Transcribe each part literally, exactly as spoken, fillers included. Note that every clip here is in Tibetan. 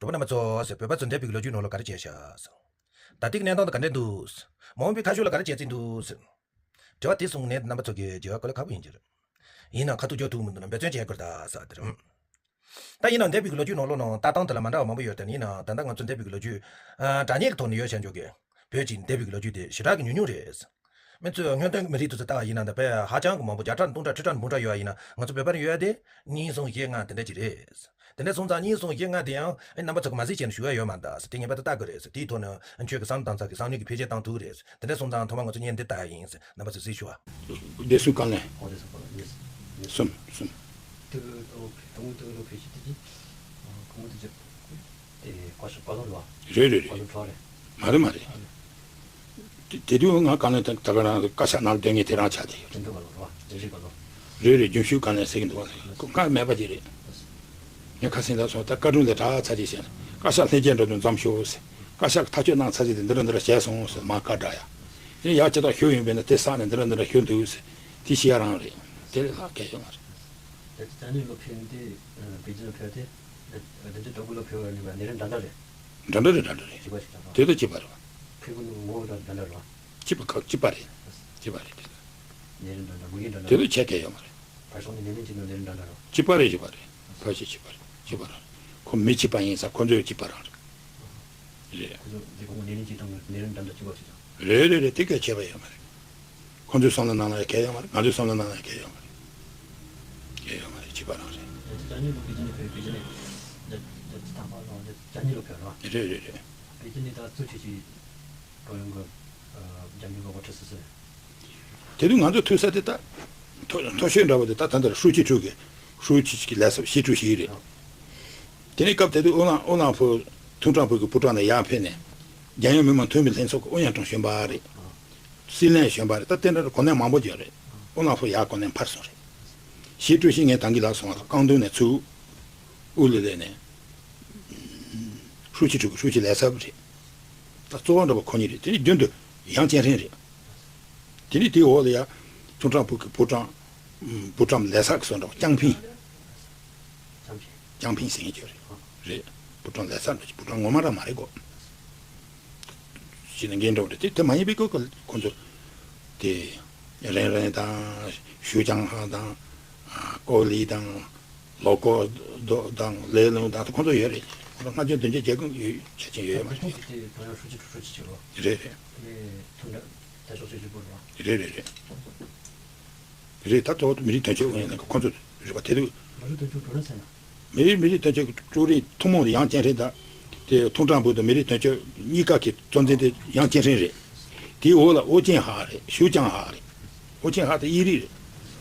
བོད་པ་རྣམ་པ་ཚོ་ཟེར། བོད་པ་ཚོ་འདས་པའི་ལོ་རྒྱུས་ནང་ལོགས་ག་རེ་བྱས་ཤག་ཟེར། ད་ལྟའི་གནས་སྟངས་དེ་ག་འདྲ་འདུག་ཟེར། མ་འོངས་པའི་ཁ་ཕྱོགས་ལ་ག་རེ་བྱེད་རྩིས་འདུག་ཟེར། དྲི་བ་དེ་གསུངས་ནས་རྣམ་པ་ཚོ་གིས་བརྗོད་པ་དཀའ་ལས་ཁག་པོ་ཡིན་གྱི་རེད། ཡིན་ནའང་ཁ་ཐུག་འཇོག་ཐུབ་མི་འདུག་ན་འབད་བརྩོན་བྱེད་དགོས་རེད་ད་ཟེར་བ་དེ་རེད། ད་ཡིན་ནའང་འདས་པའི་ལོ་རྒྱུས་ནང་ལོགས་ནང་ལྟ་སྟངས་དེ་ལ་མ་འདྲ་བ་མང་པོ་ཡོད་དེ། ཡིན་ནའང་ད་ལྟ་ང་ཚོ་འདས་པའི་ལོ་རྒྱུས་ཨ་དྲ་བརྙན་གྱི་ཐོག་ནས་ཡོད་བཤད་འཇོག་གི། བོད་ཀྱི་འདས་པའི་ལོ་རྒྱུས་དེ་ཞེ་དྲག་གི་ཉུང་ཉུང་རེད། མི་ཚོས་སྔོན་ཐོན་མི་རིགས་དེ་ཚོ་ལྟ་བ་ཡིན་ན་ད་དཔེ་ཧ་ཅང་གི་མང་པོ། བརྒྱ་ཕྲག་སྟོང་ཕྲག་ཁྲི་ཕྲག་འབུམ་ཕྲག་ཡོད་པ་ཡིན་ན། ང་ཚོ་བོད་པར་ཡོད་དེ་གཉིས་གསུམ་བཞི་ལྔ་དེ་འདྲ་ཅིག་རེད། དེ་འདྲ་སོང་ཙང་གཉིས་གསུམ་བཞི་ལྔ་དེ་ཡང་ཨེ་རྣམ་པ་ཚོ་གིས་མ་གཟིགས་བྱས་ནས་བཞུགས་ཡ་ཡོད་མ་རེད་ཟེར། དེ་ངེས་པར་དུ་ལྟ་དགོས་རེད་ཟེར། དེའི་ཐོག་ནས་ཁྱོད་ཀྱི་བསམ་བློ་བཏང་ཚར་གི། བསམ་བློ་གི་འཕེལ་རྒྱས་བཏང་ཐུབ་རེད་ཟེར། དེ་འདྲ་སོང་ཙང་ཐོག་མར་ང་ཚོ་བརྙན་འདི་ལྟ་ཡ་ཡིན་ཟེར། རྣམ་པ་ཚོས་གཟིགས་ཞུ་བ། འོ་དེ་སོང་པ་ལ་ཉིས་ཉིས་གསུམ། གསུམ། དེ་གི་ཨོ་དང་པོ་དེ་གི་ལོ་ཕལ་ཆེར་དེ་གི་གང་པོ་དེ་ཅིག་དེ་བཀའ་ཤག་བཀའ་སློབ་རེད་བ། རེད་རེད་རེད། བཀའ་སློབ་གྲོལ་རེད། མ་རེད་མ་རེད། དེ་དེ་དུས་ང་དཀའ་ལས་ད་ག་རང་བཀའ་ཤག་ནང་སྡོད་མཁན་དེ་རང་ཆགས་བསྡད་ཡོད། དེ་འདྲ་བ་ལ་རེད་བ། དེ་རིགས་བ་ལ། རེད་རེད། རྒྱུན་ཞུགས་དཀའ་ལས་ཟེར་གྱི་འདུག་བ། ཁོ་དཀའ་མེད་པ་ཅིག་རེད། ངས་ཁ་སང་ལབ་སོང་། ད་བཀའ་དྲུང་ལས་གྲྭ་ཚར་གྱི་ཟེར་ནས། བཀའ་ཤག་ལྷན་རྒྱས་འགྲོ་དུས་འཛོམས་ཤོག་ཟེར། བཀའ་ཤག་གིས་ཐག་གཅོད་གནང་ཚར་གྱི་དེ་འདི་འདྲ་འདི་འདྲ་བྱས་སོང་ཟེར་མར་བཀའ་བསྒྲགས་ཡ། དེ་ནས་ཡར་ཇི་ལྟར་ཞུ་ཡོང་བས་ན་དེ་བསགས་ནས་འདི་འདྲ་འདི་འདྲ་ཞུ་འདུག་ཟེར། དེ་བཤད་ཡ་རང་རེད། དེ་ལས་ལྷག་གང་ཡང་ཡོད་མ་རེད། ད་ལྟ་ཅ་ནི་ལོ་ཕེབས་ཏེ་པེ་ཅིན་ལ་ཕེབས་ཏེ། བདུན་ཅུ་དོན་དགུ་ལོ་ཕེབས་པ་ནི་ནི་རིམ་འདྲ་འདྲ་རེད། འདྲ་འདྲ་རེད། འདྲ་འདྲ་རེད། གཅིག་པ་ཞིག་རེད། དེ་དང་གཅིག་པ་རེད། ཕེབས་པའི་ངོ་བོ་འདྲ་འདྲ་རེད། གཅིག་པ་ཁག་གཅིག་པ་རེད། གཅིག་པ་རེད། དེ་ནི་རིམ་འདྲ་འདྲ། མུ་གེ་འདྲ་འདྲ། དེ་དང་ཁྱད་གང་ཡང་ཡོད་མ་རེད། བར་ཤོག་ནི་ནི་ནི་གཅིག་ནི་ནི་རིམ་འདྲ་འདྲ་རེད། གཅིག་པ་རེད། གཅིག་པ་རེད། ཕལ་ཆེར་གཅིག་པ་རེད། གཅིག་པ་རེད། ཁོ་མི་གཅིག་པ་ཡིན་ཙང་ཁོ་ཚོ་གཅིག་པ་རང་རེད། རེད། ཁོ་ཚོ་འདི་གོང་གི་ནི་ནི་གཅིག་དང་ནི་རིམ་འདྲ་འདྲ་གཅིག་པ་ཞིག་རེད། རེད་རེད། དེ་ག་ཁྱད་པར་ཡོད་མ་རེད། ཁོ་ཚོའི་བསམ་བློ་ནང་ལ་ཡང་གང་ཡང་ཡོད་མ་རེད། ང་ཚོའི་བསམ་བློ་ནང་ལ་ཡང་གང་ཡང་ཡོད་མ་རེད། གང་ཡང་ཡོད་མ་རེད། གཅིག་པ་རང་རེད། ཅ་ནི་ལོ་པེ་ཅིན་ནས་ཕེབས། པེ་ཅིན་ནས་ཅ་ནི་ལོ་ཕེབས་ར། རེད་རེད་རེད། པེ་ཅིན་ནས་ད་གཙོ་ཆེ་ཆེ་ཀྲུང་དབྱང་གི་རྒྱབ་སྐྱོར་གི་དབུ་ཁྲིད་སུ་སུ་རེད། དེ་དུས་ང་ཚོ་ཐུག་ས་དེ་ད་མཐོ་མཐོ་ཤོས་འདྲ་བོ་དེ་ད་ད་ལྟར་ཧྲུའུ་ཅི་ཁྲུའུ་གི་ཧྲུའུ་ཅི་གི་ལས་ཚབ་ཞི་ཀྲུའུ་ཞི་རེད། དེ་ནས་སྐབས་དེ་དུས་ཨོ་ལང་ཨོ་ལང་ཕུ་ཐུང་ཀྲང་ཕུ་གི་ཕོ་བྲང་ནས་ཡར་ཕེབས་ནས། རྒྱལ་ཡོངས་མི་མང་འཐུས་མི་ལྷན་ཚོགས་ཀྱི་ཨུ་ཡོན་ཀྲང་གཞོན་པ་རེད། སྲིད་བློན་གཞོན་པ་རེད། ད་དེ་འདྲ་གོ་གནས་མང་པོ་ཡོད་རེད། ཨོ་ལང་ཕུ་ཡར་གོ་གནས་འཕར་སོང་རེད། ཞི་ཀྲུའུ་ཞི་ངས་ད་གིན་ལབ་སོང་བ། རྐང་དུང་ནས་ཚུར་དབུ་ལ་སླེབས་ནས་ཧྲུའུ་ཅི་ཁྲུའུ་གི་ཧྲུའུ་ཅི་ལས་ཚབ་རེད། ད་གཙོ་བོ་འདྲ་པོ་ཁོ་གཉིས་རེད། དེ་ནས་རྒྱུན་དུ་ཡང་ཅན་ཧྲེང་རེད། དེ་ནས་དེའི་འོག་ལ་ཡ་ཐུང་ཀྲང་ཕུ་གི་ཕོ་བྲང་། ཕོ་བྲང་ལས་ཚབ་ཀྱི་བཟོ་འདྲ་པོ་ཅང་ཕིང་། ཅང་ཕིང་ཟེར་མཁན་ཅིག་རེད། རེད། ཕོ་བྲང་ལས་ཚབ་འདྲ་ཅིག་ཕོ་བྲང་ངོ་མ་རང་མ་རེད་གོ། ཅིག་ནས་འགན་འདྲ་པོ་རེད། དེ་དེ་མ་ཡིན་པའི་སྐབས་ཁོ་ཚོ་དེ་རེན་རེན་དང་ཞུ་ཅང་ཧ་དང་ཀོ་ལི་དང་ལོ་ཀོ་དོ་དང་ལེ་ལུང་དང་ཁོ་ཚོ་ཡོད་རེད། ཁོ་ཚོ་ལྔ་བཅུ་བདུན་ཅུ་གྱ་དགུ་ཡོད་ཆ་ཅན་ཡོད་མ་རེད། དེ་ཀྲུང་དབྱང་ཧྲུའུ་ཅི་ཁྲུའུ་ཧྲུའུ་ཅི་ཆེ་བ། རེད་རེད། དེ་ཐུང་ཀྲང་ད་ཕྱོགས་ཆོས་ཀྱི་པོ་རེད་བ། རེད་རེད་རེད། རེད། ད་གཙོ་བོ་མི་རིགས་དོན་གཅོད་ཨུ་ཡོན་ལྷན་ཁང་ཁོ་ཚོ་རེད་པ། དེ་དུས་མི་རིགས་དོན་གཅོད་ཀྲུའུ་རིན་ཟེར་ན། མི་རིགས་མི་རིགས་དོན་གཅོད་ཀྲུའུ་རིན་ཐུན་མོང་དུ་ཡང་ཅན་ཧྲེང་དང་། དེ་ཐུང་ཀྲང་ཕུ་དང་མི་རིགས་དོན་གཅོད་གཉིས་ཀ་གི་གཙོ་འཛིན་དེ་ཡང་ཅན་ཧྲེང་རེད། དེའི་འོག་ལ་ཨོ་ཅན་ཧ་རེད། ཞུ་ཅང་ཧ་རེད། ཨོ་ཅན་ཧ་དེ་དབྱིན་རིགས་རེད།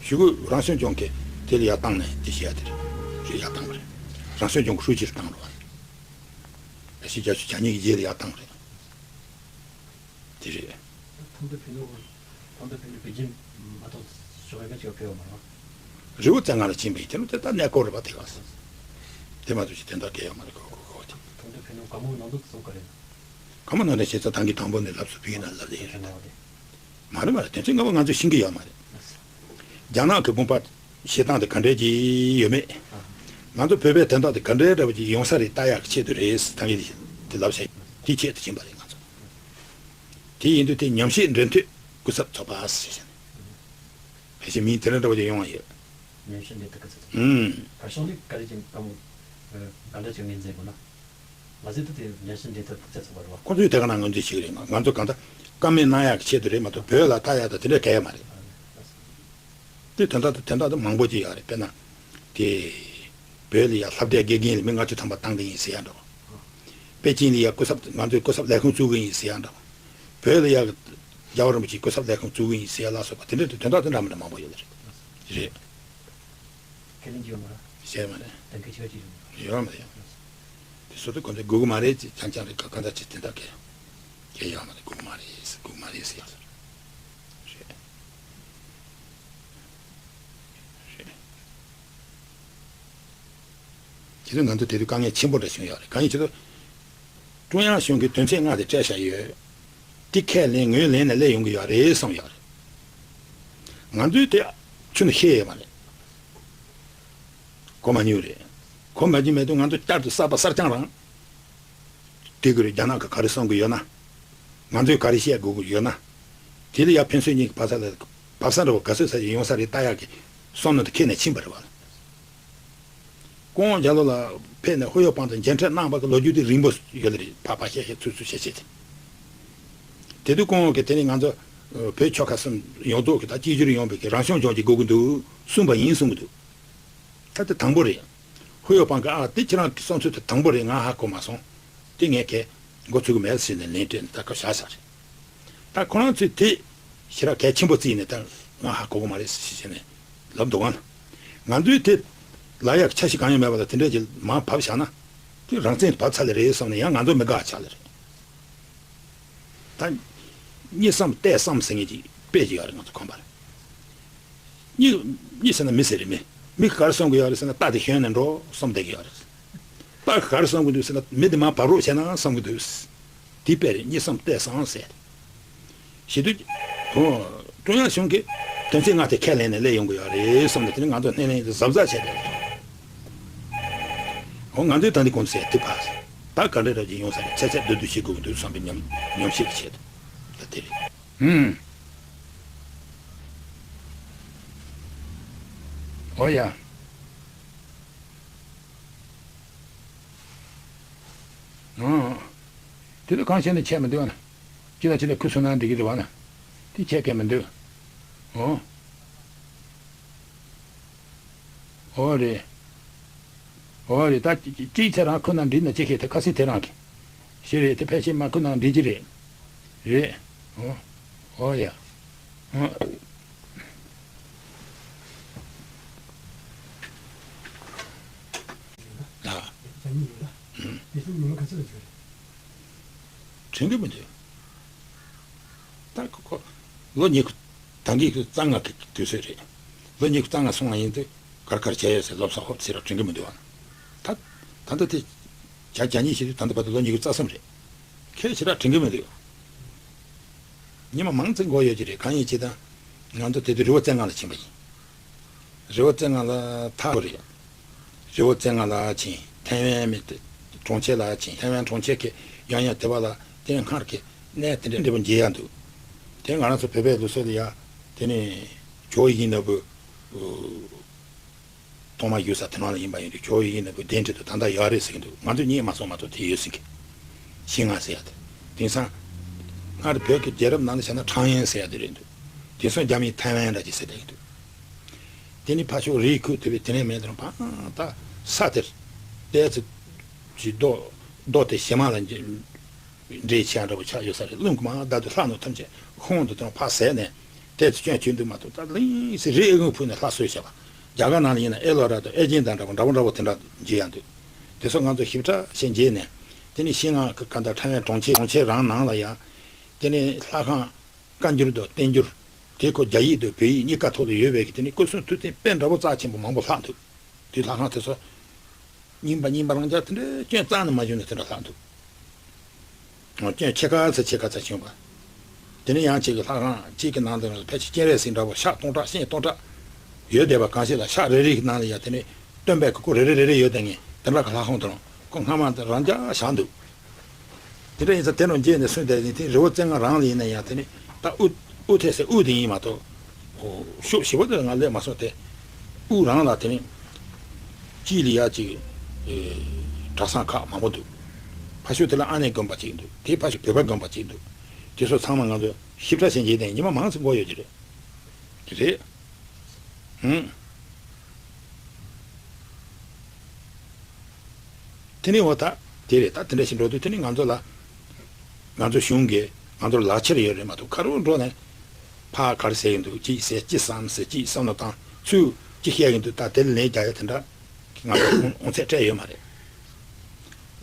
ཞུ་གུ་རང་སྐྱོང་ལྗོངས་ཀྱི་དེ་ལ་ཡར་བཏང་ནས་དེ་བྱས་ཡ་དེ་རེད། ཞུ་ཡར་བཏང་བ་རེད། རང་སྐྱོང་ལྗོངས་ཀྱི་ཧྲུའུ་ཅི་ལ་བཏང་རོགས། ད་ཕྱི་རྒྱལ་ཤུགས་བྱ་ཉེས་ཀྱི་རྗེས་ལ་ཡར་བཏང་བ་རེད། དེ་རེད། ཐང་དུ་ཕི་ནུ། ཐང་དུ་ཕི་ནུ་པེ་ཅིན་མ་གཏོགས་ཕྱོགས་གཞན་པ་ཅིག་ཕེབས་ཡོད་མ་རེད། རི་བོ་རྩེ་ལྔ་ལ་ཕྱིན་པ་ཡིན། དེ་ནི་དེ་ལྟར་གནས་སྐོར་རེད་པ། དེ་ག་ཟེར། དེ་མ་གཏོགས་ཅིག་དེ་འདྲ་གང་ཡང་མ་རེད། གོ་གོ་གོ་དེ། ཐང་དུ་ཕི་ནུ་བཀའ་མོལ་གནང་འདུག་གསུང་གི་རེད། བཀའ་མོལ་གནང་དེ་བྱས་ཙང་ད་གིན་དང་པོ་ནས་ལབ་སོང་། ཕ་གི་ནང་ལབ་ལེ་རེད། མ་རེད་མ་རེད། དོན་ཚན་ལྔ་པ་ང་ཚོས་ཤེས་ཀྱི་ཡོད་མ་རེད། རྒྱ་ནག་གི་དཔུང་པ་བྱེད་སྟངས་དེ་ག་འདྲས་ཀྱི་ཡོད་མེད། ང་ཚོ་བོད་པའི་དོན་དག་དེ་ག་འདྲས་འདྲ་བ་ཅིག་ཡོང་ས་རེད་ལྟ་ཡག་གི་ཆེད་དུ་རེད་ཟེར་ད་གིན་དེ་ལབ་བྱས། དེའི་ཆེད་དུ་ཕྱིན་པ་རེད་ང་ཚོ། དེ་ཡིན་དུས་དེ་ཉམས་ཞིབ་འབྲེལ་མཐུད་སྐུ་ཚབ་ཚོགས་པ་ཟེར་བྱས་ནས། ཕལ་ཆེར་མིང་དེ་འདྲ་འདྲ་བ་ཅིག་ཡོང་བ་ཡོད། ཉམས་ཞིབ་འབྲེལ་མཐུད་སྐུ་ཚབ་ཚོགས་པ། ཨུམ། བར་ཤོག་ལས་ག་རེ་ཅིག་བཀའ་མོལ་ག་འདྲ་ཅིག་ངོས་འཛིན་དགོས་ན། མ་ཟད་དུ་དེ་ཉམས་ཞིབ་འབྲེལ་མཐུད་སྐུ་ཚབ་ཚོགས་པ་རེད་བ། ཁོ་ཚོས་དེ་ག་ན་ངོས་འཛིན་བྱེད་ཀྱི་རེད། ང་ང་ཚོ་གང་ལྟར་བཀའ་མོལ་གནང་ཡག་གི་ཆེད་དུ་རེད་མ་གཏོགས་བོད་ལ་ལྟ་ཡག་དང་དེ་འདྲ་གང་ཡང་མ་རེད། དེ་དོན་དག་དེ་དོན་དག་དེ་མང་པོ་ཅིག་ཡོད་རེད། དཔེར་ན། དེ། བོད་ལ་ཡ་ལྷ་སྡེ་དགེ་རྒན་ལ་མི་ལྔ་བཅུ་ཐམ་པ་བཏང་གི་ཡིན་ཟེར་ཡ་འདྲ་བ། པེ་ཅིན་ལ་ཡ་སྐུ་ཚབ་ང་ཚོའི་སྐུ་ཚབ་ལས་ཁུངས་བཙུགས་གི་ཡིན་ཟེར་ཡ་འདྲ་བ། བོད་ལ་ཡ། རྒྱལ་བ་རིན་པོ་ཆེའི་སྐུ་ཚབ་ལས་ཁུངས་བཙུགས་གི་ཡིན་ཟེར་ཡ་ལ་སོགས་པ་དེ་འདྲ་དེ་དོན་དག་དེ་འདྲ་མི་འདྲ་མང་པོ་ཡོད་རེད། རེད། ཁས་ལེན་གྱི་ཡོད་མ་རེད། བཤད་མ་རེད། གཏན་འཁེལ་བྱེད་ཀྱི་ཡོད་མ་རེད། ཡོད་མ་རེད། དེ་སོ་དེ་ཁོ་ཚོས་དགོས་ཀྱི་མ་རེད་ཅེས་རྐྱང་རྐྱང་རེད། ག་ག་འདྲ་ཅིག་དེ་འདྲ་གས། གས་ཡོད་མ་རེད། དགོས་ཀྱི་མ་རེད། དགོས་ཀྱི་མ་རེད་ཟེར་ཡག་རེད། རེད། དེ་ཚོ་ང་ཚོ་དེ་དུས་དཀའ་ངལ་ཆེན་པོ་འདྲ་བྱུང་ཡོད་རེད། གང་ཡིན་ཟེར་ན། ཀྲུང་དབྱང་གཞུང་གིས་དོན་ཚན་ལྔ་དེ་སྤྲད་བཞག་ཡོད། དེ་ཁས་ལེན་ངོས་ལེན་ནས་སླེབས་ཡོང་གི་ཡོད་རེད་གསུངས་ཡོད་རེད། ང་ཚོས་དེ་ཁྱོན་ནས་ཤེས་ཡོད་མ་རེད། གོ་མ་མྱོང་རེད། གོ་མ་མྱོང་མེད་དུས་ང་ཚོ་བསྐྱར་དུ་གསར་པ་གསར་རྐྱང་རང་ དེ་གི་རེད། རྒྱ་ནག་གི་ག་རེ་གསུང་གི་ཡོད་ན། ང་ཚོས་ག་རེ་བཤད་དགོས་ཀྱི་ཡོད་ན། དེ་ལ་ཡ་ཕན་ཚུན་གཉིས་ཀྱི་བབ་ས་ལ་བབ་ས་འདྲ་བོ་ག་ཚོད་ས་ཡོང་ས་རེད་ལྟ་ཡག་གི་བསམ་བློ་དེ་ཁྱེར་ནས་ཕྱིན་པ་རེད་བ། ཀོང་རྒྱ་ལོ་ལ་ཕེབས་ནས་ཧུ་ཡོ་པང་དང་མཇལ་འཕྲད་གནང་བ་གི་ལོ་རྒྱུས་དེ་རིང་པོ་ཡོད་ལ་རེད། ཕ་ཕ་བཤད་བཤད་ཚུར་ཚུར་བཤད་བཤད་དེ། དེ་དུས་ཀོང་གིས་དེ་ནི་ང་ཚོ་བོད་ཆོལ་ཁ་གསུམ་ཡོངས་རྫོགས་ཀྱི་ད་གཅིག་གྱུར་ཡོང་བའི་གི་རང་སྐྱོང་ལྗོངས་ཀྱི་དགོས་ཀྱི་འདུག་གསུངས་པ་ཡིན་གསུང་གི་འདུག་ད་དེ་དང་པོ་རེད། ཧུ་ཡོ་པང་གིས་ཨ་དེ་ཁྱེད་རང་གི་བསམ་ཚུལ་དེ་དང་པོ་རེད། ང་ཧ་གོ་མ་སོང་། དེ་ངས་གས་མགོ་ཚོད་ཀྱི་མེད་ཟེར་ནས་ལན་སྤྲད་ནས་ད་སྐབས་བཞག་ས་རེད། ད་ཁོ་རང་ཚོས་དེ་ཞེ་དྲག་གལ་ཆེན་པོ་བརྩིས་ནས་ད་ང་ཧ་གོ་གི་མ་རེད་ཟེར་བྱས་ནས་ལབ་འདུག་ག་ང་ཚོས་དེ་ལ་ཡག་འཆར་གཞི་གང་ཡང་མེད་པ་ལ་དེ་འདྲ་ཅིག་མར་བབས་བཞག་ན་དེ་རང་བཙན་བབས་ཚར་ལེ་རེད་བསམ་ནས་ཡང་ང་ཚོ་མི་དགའ་ཆགས་ལེ་རེད། ད་གཉིད་སམ་བལྟས་སམ་ཟེར་མཁན་ཅིག་དཔེ་ཅིག་ཡོད་རེད་ང་ཚོ་ཁམས་པར། གཉིད་གཉིད་ཟེར་ན་མི་ཟེར་རེད། མི་མི་ག་རེ་བསམ་གི་ཡོད་རེད་ཟེར་ན་རྟ་དེ་ཞོན་ནས་འགྲོ་བསམ་བསྡད་ཀྱི་ཡོད་རེད། རྟ་ག་རེ་བསམ་གི་འདུག་ཟེར་ན་མི་དེ་མར་བབས་རོགས་བྱས་ན་བསམ་གི་འདུག་དེ་དཔེ་རེད། གཉིད་སམ་བལྟས་སམ་ཟེར། ཞེ་དུས། ཧོ། ཀྲུང་དབྱང་གཞུང་གིས་དོན་ཚན་ལྔ་དེ་ཁས་ལེན་ནས་སླེབས་ཡོང་གི་ཡོད་རེད་བསམ་ནས་དེ་ནི་ང་ཚོ་སྣེ་ལེན་གཟབ་གཟབ་བྱས་ཏེ། ཧོ་ང་ཚོས་ད་འདི་གོང་ཟེར་དེ་ཕར། ད་ག་འདྲ་འདྲ་ཅིག་ཡོང་ས་རེད། ཚད་ཚད་བསྡུ་བསྡུ་བྱེད་དགོས་ཀྱི་འདུག་བསམ་པའི་ཉམས་ཉམས་ཞིབ་བྱས་ཏེ། ད་དེ་རེད། ཧུམ། ཨོ་ཡ། ཨང་། དེ་ལ་གང་བྱས་ན་ཆད་མི་འདུག་ཨ་ན། ཅི་ལ་ཅི་ལ་ཁུ་སུ་ན་འགྲིག་གི་རེད་བ་ན། དེ་ཆད་གལ་མི་འདུག་ཨོ། ཨོ་རེད། ཨོ་རེད། ད་ཅི་ཅི་ཚེ་རང་ཁུ་ན་འགྲིག་ན་ཅི་ཤེས་དེ་ཁ་སི་དེ་རང་གི་ཤི་རེད། དེ་ཕལ་ཆེར་མ་ཁུ་ན་འགྲིག་གི་རེད། རེད། ཨོ། ཨོ་ཡ། ཨོ། ཨ། དེ་ཚོ་ཉི་མ་ག་ཚོད་ལ་འབྱོར་རེད། དྲན་གི་མི་འདུག་ད་ཁོ་ཁོ་ལོ་ཉི་ཤུ་ད་གི་རྩ་ལྔ་གི་དུས་ཚོད་རེད། ལོ་ཉི་ཤུ་རྩ་ལྔ་སོང་བ་ཡིན་དུས་གར་གར་བྱས་ཡོད་ཟེར་ལོབས་ས་ཧོབ་ཟེར་ར་དྲན་གི་མི་འདུག་ཨ། ད་ད་ལྟ་དེ་བརྒྱ་བརྒྱ་ཉིད་བྱེད་དུས་ད་ལྟ་བར་དུ་ལོ་ཉི་ཤུ་རྩ་གསུམ་རེད། ཁྱེད་ཞེ་དྲག་དྲན་གི་མི་འདུག་ཉི་མ་མང་ཙམ་འགོར་ཡོད་ཀྱི་རེད། གང་ཡིན་ཅི་ད་ང་ཚོ་དེ་དུས་རི་བོ་རྩེ་ལྔ་ལ་ཕྱིན་པ་ཡིན། རི་བོ་རྩེ་ལྔ་ལ་ཐག་རེད། རི་བོ་རྩེ་ལྔ་ལ་ཕྱིན། ཐའེ་ཝན་མི་གྲོང་ཁྱེར་ལ་ཕྱིན། ཐའེ་ཝན་གྲོང་ཁྱེར་གྱི་ཡང་ཡང་དེ་བ་ལ་དེ་སྔར་གྱི་གནས་དེ་འདྲ་འདྲ་པོ་མཇལ་ཡག་འདུག་དེ་ང་རང་ཚོ་བོད་པའི་ལུགས་སྲོལ་ལ་ཡ་དེ་ནི་ཇོ་ཡིན་ན་བུ། ཐོག་མ་བཞུགས་ས་དེ་རང་ལ་ཡིན་པ་ཡིན་དུས་ཇོ་ཡིན་ན་བུ་གདན་འདྲེ་དུ་ད་ལྟ་ཡོད་རེད་ཟེར་གྱི་འདུག་ང་ཚོས་རྙེད་མ་སོང་མ་གཏོགས་དེ་ཡོད་ཟེར་གྱི། ཤིང་ང་ཟེར་ཡ་དེ། དེང་སང་། སྔར་བོད་ཀྱི་རྒྱལ་རབས་ནང་ལ་བྱས་ན་ཁྲང་ཡོན་ཟེར་ཡ་དེ་རེད་འདུག་དེང་སང་རྒྱ་མིས་ཐའེ་ཝན་འདྲ་ཅིག་ཟེར་བསྡད་ཀྱི་འདུག་དེ་ནི་ཕ་ཕྱོགས་རིའི་ཁུག་དེ་བས་དེ་ནས་མེད་དུ་ཕ་ད་ས་དེར། ཏོག་ཙམ་ཅིག་རྡོ། རྡོ་དེ་བྱེ་མ་ལ་འདྲེས་ཆགས་འདྲ་པོ་ཆགས་ཡོད་ས་རེད། རླུང་གིས་མར་བརྡབས་དུས་ལྷ་ནོར་ཐམས་ཅད་ཁོང་དུ་དོན་ཕར་ཟད་ནས་དེ་ཚོ་སྐྱོན་བྱེད་འདུག་མ་གཏོགས་ད་ལིང་སི་རི་ཨེ་ངོས་ཕུག་ནས་ལྷ་གསོལ་བྱས་པ། རྒྱ་གར་ནང་ལ་ཡིན་ན་ཨེ་ལོ་ར་དང་ཨེ་ཅིན་དང་འདྲ་པོ་འདྲ་པོ་འདྲ་པོ་དེ་འདྲ་འཇུ་ཡ་འདུག་དེ་ཚོ་ང་ཚོ་ཞིབ་ཕྲ་ཞིག་མཇལ་ནས་དེ་ནི་ཤིང་ང་གི་ག་འདྲ་ཁྲ་བའི་གྲོང་ཁྱེར་གྲོང་ཁྱེར་རང་ནང་ལ་ཡ། དེ་ནི་ལྷ་ཁང་བཀའ་འགྱུར་དང་བསྟན་འགྱུར། དེ་ཁོ་རྒྱ་ཡིག་དང་བོད་ཡིག་གཉིས་ཀ་ཐོག་ལ་ཡོད་པའི་གི་དེ་ནི་སྐུ་གསུང་ཐུགས་རྟེན་དཔེ་འདྲ་པོ་རྩ་ཆེན་པོ་མང་པོ་ལྷག་འདུག་དེ་ལྷ་ཁང་དེ་ཚོ། རྙིང་པ་རྙིང་པ་རང་ཅག་དེ་འདྲའི་སྐྱོན་རྩ་ནས་མ་བྱུང་ནས་དེ་འདྲ་ལྷག་འདུག་སྐྱོན་ཕྱེད་ཀ་ཙམ་ཕྱེད་ཀ་ཙམ་བྱུང་བ། དེ་ནས་ཡང་གཅིག་གི་ལྷ་ཁང་གཅིག་གི་ནང་དུ་ཕལ་ཆེར་སྤྱན་རས་གཟིགས་འདྲ་པོ་ཤག་སྟོང་ཕྲག་སྤྱན་སྟོང་ཕྲག་ཡོད་བསྡད་པ་གང་ཞིག་ལ་ཤག་རེ་རེ་གི་ནང་ལ་ཡང་དེ་ནས་སྟོན་པའི་གི་སྐུ་རེ་རེ་རེ་རེ་ཡོད་བསྡད་ངེས་དེ་འདྲ་གི་ལྷ་ཁང་དུ་རང་སྐུ་སྔ་མ་དེ་རང་འཇགས་བཞག་འདུག་དེ་འདྲ་ཡིན་ཙང་དེ་ནང་མཇལ་ནས་གསུངས་བསྡད་ཡིན་དེ་རི་བོ་རྩེ་ལྔ་རང་ལ་ཡིན་ན་ཡང་དེ་ནས་ད་དབུ་དབུ་ཐེ་སའི་དབུ་དེ་ཡིན་མ་གཏོགས། ཤོག་ཞེ་པོ་དེ་ང་སླེབས་མ་སོང་སྟེ། དབུ་རང་ལ་དེ་ནི། དཀྱིལ་ལ་ཡ་གཅིག་གྲྭ་ཚང་ཁག་མང་པོ་འདུག་ཕ་ཤུལ་དེ་ལ་ཨ་ནེ་དགོན་པ་གཅིག་འདུག་དེའི་ཕ་ཤུལ་བོད་པ་དགོན་པ་གཅིག་འདུག་དེ་ཚོ་ཚང་མ་ང་ཚོ་ཞིབ་ཕྲ་ཞིག་མཇལ་ནས་ཉི་མ་མང་ཙམ་འགོར་ཡོད་ཀྱི་རེད། དེ་རེད། ཧུམ། དེ་ནས་འོ་ད་དེ་རེད། ད་དེ་འདྲ་ཞིག་འགྲོ་དུས་དེ་ནས་ང་ཚོ་ལ། ང་ཚོ་གཞུང་གིས་ང་ཚོར་ལག་ཁྱེར་ཡོད་རེད་མ་གཏོགས་ཁ་རོག་འགྲོ་ནས། ཕ་གར་ཟེར་གྱི་འདུག་ཅི་ཟེར་ཅི་བསམ་ཟེར་ཅི་བསམ་བློ་བཏང་ཚུལ་ཅི་བཤད་ཀྱི་འདུག་ད་དེ་ལ་ལན་རྒྱག་ཡ་དེ་འདྲ་ང་ཚོ་འོང་ཚད་སྤྲད་ཡོད་མ་རེད།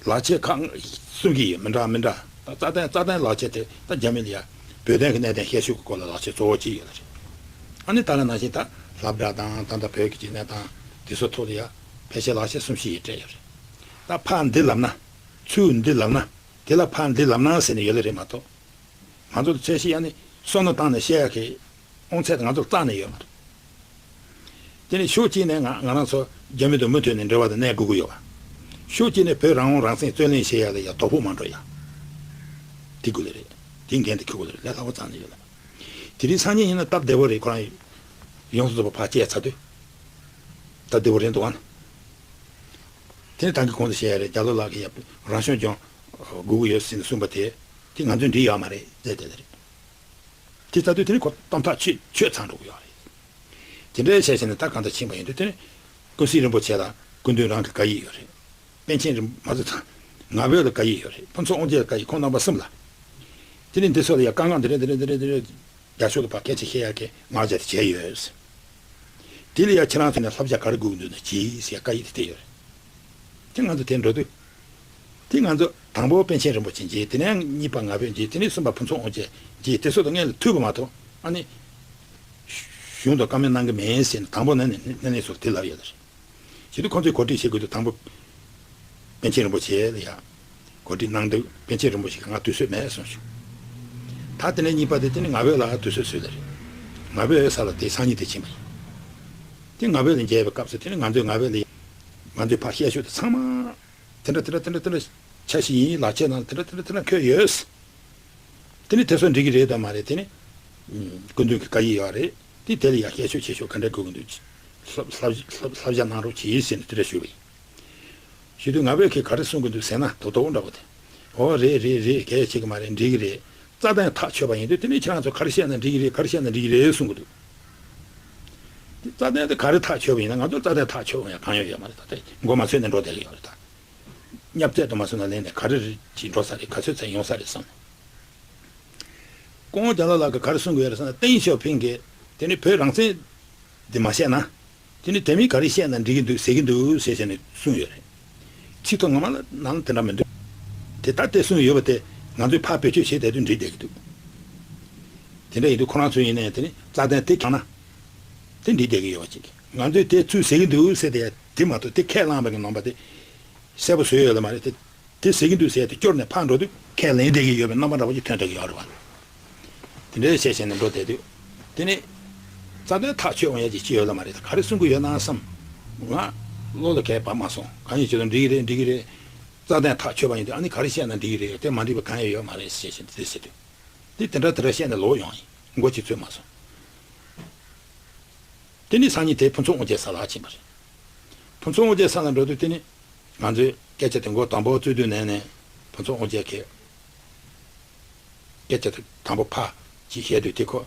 ལག་ཁྱེར་ཁག་གསུང་གི་ཡོད། མི་འདྲ་མི་འདྲ་ད་རྩ་དོན་རྩ་དོན་ལག་ཁྱེར་དེ་ད་རྒྱ་མི་ལ་ཡ་བོད་དོན་གྱི་གནད་དོན་བཤད་ཤུགས་ཀྱི་སྐོར་ལ་ལག་ཁྱེར་གཙོ་བོ་གཅིག་ཡོད་ལ་རེད། ཨ་ནི་ད་ལ་ནང་བཞིན་ད་སློབ་གྲྭ་དང་ད་ལྟ་བོད་ཀྱི་གཅིག་གནས་སྟངས་དེ་ཚོ་ཐོག་ལ་ཡ་ཕལ་ཆེར་ལག་ཁྱེར་གསུམ་བཞི་ཡི་སྤྲད་ཡོད་རེད། ད་ཕར་འདི་ལབ་ན། ཚུར་འདི་ལབ་ན། དེ་ལ་ཕར་འདི་ལབ་ན་ཟེར་ནས་ཡོད་ལེ་རེད་མ་གཏོགས། ང་ཚོ་ལ་ཚད་གཞི་ཡ་ནི་བསམ་བློ་བཏང་ནས་བཤད་ཡག་གི་དབང་ཚད་ང་ཚོར་རྩ་ནས་ཡོད་མ་རེད། དེ་ནི་ཕྱོགས་གཅིག་ནས་ང་ང་རང་ཚོ་རྒྱ་མི་དང་མུ་མཐུད་ནས་འབྲེལ་བ་དང་གནས་དགོས་ཀྱི་ཡོད་པ། ཕྱོགས་གཅིག་ནས་བོད་རང་དབང་རང་བཙན་རྩོད་ལེན་བྱེད་ཡག་ལ་ཡ་དོ་ཕོག་མ་འགྲོ་ཡ། དེ་དགོས་ལེ་རེད། དེ་འགན་དེ་འཁྱེར་དགོས་ལེ་རེད། ལས་སླ་པོ་རྩ་ནས་ཡོད་ལ། དེ་རིང་སང་ཉིན་ཡིན་ན་སྟབས་བདེ་པོ་རེད། ཁོ་རང་ཡོངས་སུ་རྫོགས་པ་ཕར་བཅད་ཚར་དུས། སྟབས་བདེ་པོ་རེད་འདུག་ཨ། དེ་ནས་ད་གིན་གོང་དུ་བཤད་ཡ་རེད། རྒྱ་ལོ་ལགས་ཀྱིས་ཡ་རང་སྐྱོང་ལྗོངས་དགོས་ཀྱི་ཡོད་ཟེར་ནས་གསུངས་པ་དེ། དེ་ང་ཚོས་འགྲིག་ཡོད་མ་རེད་ཟེར་བསྡད་ལེ་རེད། དེ་ལྟ་དུས་དེ་ནི་ཁོ་གཏམ་ཐག་ཆོད་ཆོད་ཚང་འགྲོ་གི་ཡོད་རེད། དེ་འདྲའི་བྱས་བྱས་ནས་ད་གང་ལྟར་ཕྱིན་པ་ཡིན་དུས་དེ་ནི། ཀུན་གཟིགས་རིན་པོ་ཆེ་ལ་སྐུ་མདུན་རང་གི་བཀའ་ཡིག་ཡོད་རེད། པཎ་ཆེན་རིན་མ་ཟེར་ཚང་། ང་ཕོད་ལ་བཀའ་ཡིག་ཡོད་རེད། ཕུན་ཚོགས་དབང་རྒྱལ་ལ་བཀའ་ཡིག་ཁོང་རྣམ་པ་གསུམ་ལ། དེ་ནི་འདི་ཚོ་ལ་ཡ་དཀའ་ངལ་འདི་འདྲ་འདི་འདྲ་འདི་འདྲ་འདི་འདྲ། རྒྱ་ཤོག་ཏུ་ཕར་སྐད་ཆ་བཤད་ཡག་གི་ང་རྒྱལ་དེ་བྱས་ཡོད། དེ་ལ་ཡ་ཁྱེད་རང་ཚོ་ནས་བསླབ་བྱ་ག་རེ་དགོས་ཀྱི་འདུག་ན་གྱིས་ཟེར་བཀའ་ཡིག་དེ་དེ་ཡོད་རེད། དེ་ང་ཚོ་དེ་འགྲོ་དུས། དེ་ང་ཚོ་དང་པོ་པཎ་ཆེན་རིན་པོ་ཆེ་མཇལ། དེ་ནས་གཉིས་པ་ང་ཕོད་མཇལ། དེ་ནས་གསུམ་པ་ཕུན་ཚོགས་དབང་རྒྱལ་མཇལ། དེ་ཚོ་དང་སྔོན་ལ་ཐུག་པ་མ་གཏོགས་ཨ་ནི། གཞུང་དང་བཀའ་མོལ་གནང་གི་མེད་ཟེར་ནས་དང་པོ་ནས་ནས་ནས་ནས་སུ་དེ་ལབ་ཡོད་རེད། ཞེ་དུས་ཁོང་ཚོས་གོ་སྒྲིག་བྱེད་དགོས་དུས་དང་པོ། པཎ་ཆེན་རིན་པོ་ཆེ་ལ་ཡ། གོ་སྒྲིག་གནང་དུས་པཎ་ཆེན་རིན་པོ་ཆེ་གིས་ང་དུས་ཚོད་མེད་གསུངས་བྱུང་། ད་དེ་ནས་གཉིས་པ་དེ་དེ་ནི་ང་ཕོད་ལ་དུས་ཚོད་བཟོས་ལེ་རེད། ང་ཕོད་ས་ལ་དེ་སང་ཉིན་དེ་ཕྱིན་པ་ཡིན། དེ་ང་ཕོད་ལ་མཇལ་བའི་སྐབས་སུ་དེ་ནི་ང་ཚོས་ང་ཕོད་ལ་ཡ། ང་ཚོས་ཕར་བཤད་ཤོས་དེ་ཚང་མ། དེ་འདྲ་དེ་འདྲ་དེ་འདྲ་དེ་འདྲ་ཆ་ཞིག་ཡིན། ལག་ཁྱེར་ནང་དེ་འདྲ་དེ་འདྲ་དེ་འདྲ་འཁོད་ཡོད། དེ་ནི་དེ་ཚོ་འགྲིག་གི་རེད་དམ་མ་རེད། དེ་ནི། སྐུ་མདུན་གྱི་བཀའ་ཡིག་ཡོད་རེད། དེ་དེ་ལ་ཡང་བཤད་ཤོག་བྱེད་ཤོག་ག་འདྲ་དགོས་ཀྱི་འདུག་བསླབ་བསླབ་བསླབ་བསླབ་བྱ་གནང་རོགས་གྱིས་ཟེར་ནས་དེ་འདྲ་ཞུས་པ་ཡིན། ཞུས་དུས་ང་ཕོད་ཀྱིས་ག་རེ་གསུང་གི་འདུག་ཟེར་ན་དོ་དོ་འདྲ་པོ་དེ། ཨོ་རེད་རེད་རེད། གལ་ཆེ་གི་མ་རེད། འགྲིག་གི་རེད། རྩ་དོན་ཐག་ཆོད་པ་ཡིན་དུས་དེ་ནས་ཁྱེད་རང་ཚོ་ག་རེ་བཤད་ན་འགྲིག་གི་རེད། ག་རེ་བཤད་ན་འགྲིག་གི་རེད་གསུང་གི་འདུག་དེ་རྩ་དོན་དེ་ག་རེ་ཐག་ཆོད་པ་ཡིན་ན་ང་ཚོ་རྩ་དོན་ཐག་ཆོད་པ་ཡང་གང་ཡང་ཡོད་མ་རེད། ད་ལྟ་མགོ་མ་ཚོས་ནས་འགྲོ་བསྡད་ཀྱི་ཡོད་རེད་ད། བསྙབ་ཚད་དུ་མ་སོང་ན་ལན་ནས་ག་རེ་རེད་ཅིག་འགྲོ་ས་རེད། ག་ཚོད་ཚད་ཡོང་ས་རེད་བསམ། ཀོང་རྒྱ་ལོ་ལགས་ཀྱིས་ག་རེ་གསུང་གི་ཡོད་རེད་ཟེར་ན། ཏེང་ཞའོ་ཕིང་གིས་དེ་ནི་བོད་རང་བཙན་འདི་མ་བཤད་ན། དེ་ནི་དེ་མིན་ག་རེ་བཤད་ན་འགྲིག་གི་འདུག་ཟེར་གི་འདུག་ཟེར་བྱས་ནས་གསུངས་ཡོད་རེད། ཚིག་ཐོ་ངོ་མ་ལ་ནང་ལ་དེ་འདྲ་མི་འདུག་དེ་ལྟར་དེ་གསུངས་ཡོད་པ་དེ་ང་ཚོས་ཕར་བེད་སྤྱོད་བྱེད་བསྡད་དུས་འགྲིག་བསྡད་ཀྱི་འདུག་དེ་འདྲ་ཡིན་དུས་ཁོ་རང་ཚོ་ཡིན་ནའི་དེ་ནི་རྩ་དོན་དེ་བྱུང་ན། དེ་འགྲིག་བསྡད་ཀྱི་ཡོད་པ་ཅིག་ང་ཚོས་དེ་ཚུར་ཟེར་གྱི་འདུག་ཟེར་དེ་དེ་མ་གཏོགས་དེ་ཁས་བླངས་པ་གི་ནང་པ་དེ་གསལ་པོ་བཟོས་ཡོད་ལ་མ་རེད་དེ། དེ་ཟེར་གྱི་འདུག་ཟེར་དེ་སྐྱོར་ནས་ཕར་འགྲོ་དུས་ཁས་ལེན་བསྡད་ཀྱི་ཡོད་པའི་རྣམ་པ་འདྲ་པོ་ཅིག་ཐོན་བསྡད་ཀྱི་ཡོད་རེད་བ། དེ་འདྲའི་བཤད་བཤད་ནས་འགྲོ་བསྡད་དུས། དེ་ནི། རྩ་དོན་ཐག་ཆོད་འོང་ཡ་ཅིག་ཅི་ཡོད་ལ་མ་རེད། ག་རེ་གསུང་གི་ཡོད་ན་བསམ། ང་བློ་ལ་གས་བབས་མ་སོང་། གང་ཡིན་ཅི་ལ་འགྲིག་གི་རེད། འགྲིག་གི་རེད། རྩ་དོན་ཐག་ཆོད་པ་ཡིན་དུས་ཨ་ནི་ག་རེ་བཤད་ན་འགྲིག་གི་རེད། དེ་མ་འགྲིག་པ་གང་ཡང་ཡོད་མ་རེད་ཞེས་བཤད་དེ་ཟེར་དུས། དེ་དེ་འདྲ་དེ་འདྲ་བཤད་ནས་ལོག་ཡོང་ཡིན། མགོ་གཅིག་ཚོད་མ་སོང་། དེ་ནི་སང་ཉིན་དེ་ཕུན་ཚོགས་དབང་རྒྱལ་ས་ལ་ཕྱིན་པ་རེད། ཕུན་ཚོགས་དབང་རྒྱལ་ས་ལ་འགྲོ་དུས་དེ་ནི། ང་ཚོས་སྐད་ཆ་དེ་མགོ་དང་པོ་བཙུགས་དུས་ནས་ནས་ཕུན་ཚོགས་དབང་རྒྱལ་གྱིས། སྐད་ཆ་དེ་དང་པོ་ཕར་ཅིག་བཤད་དུས་དེ་ཁོ་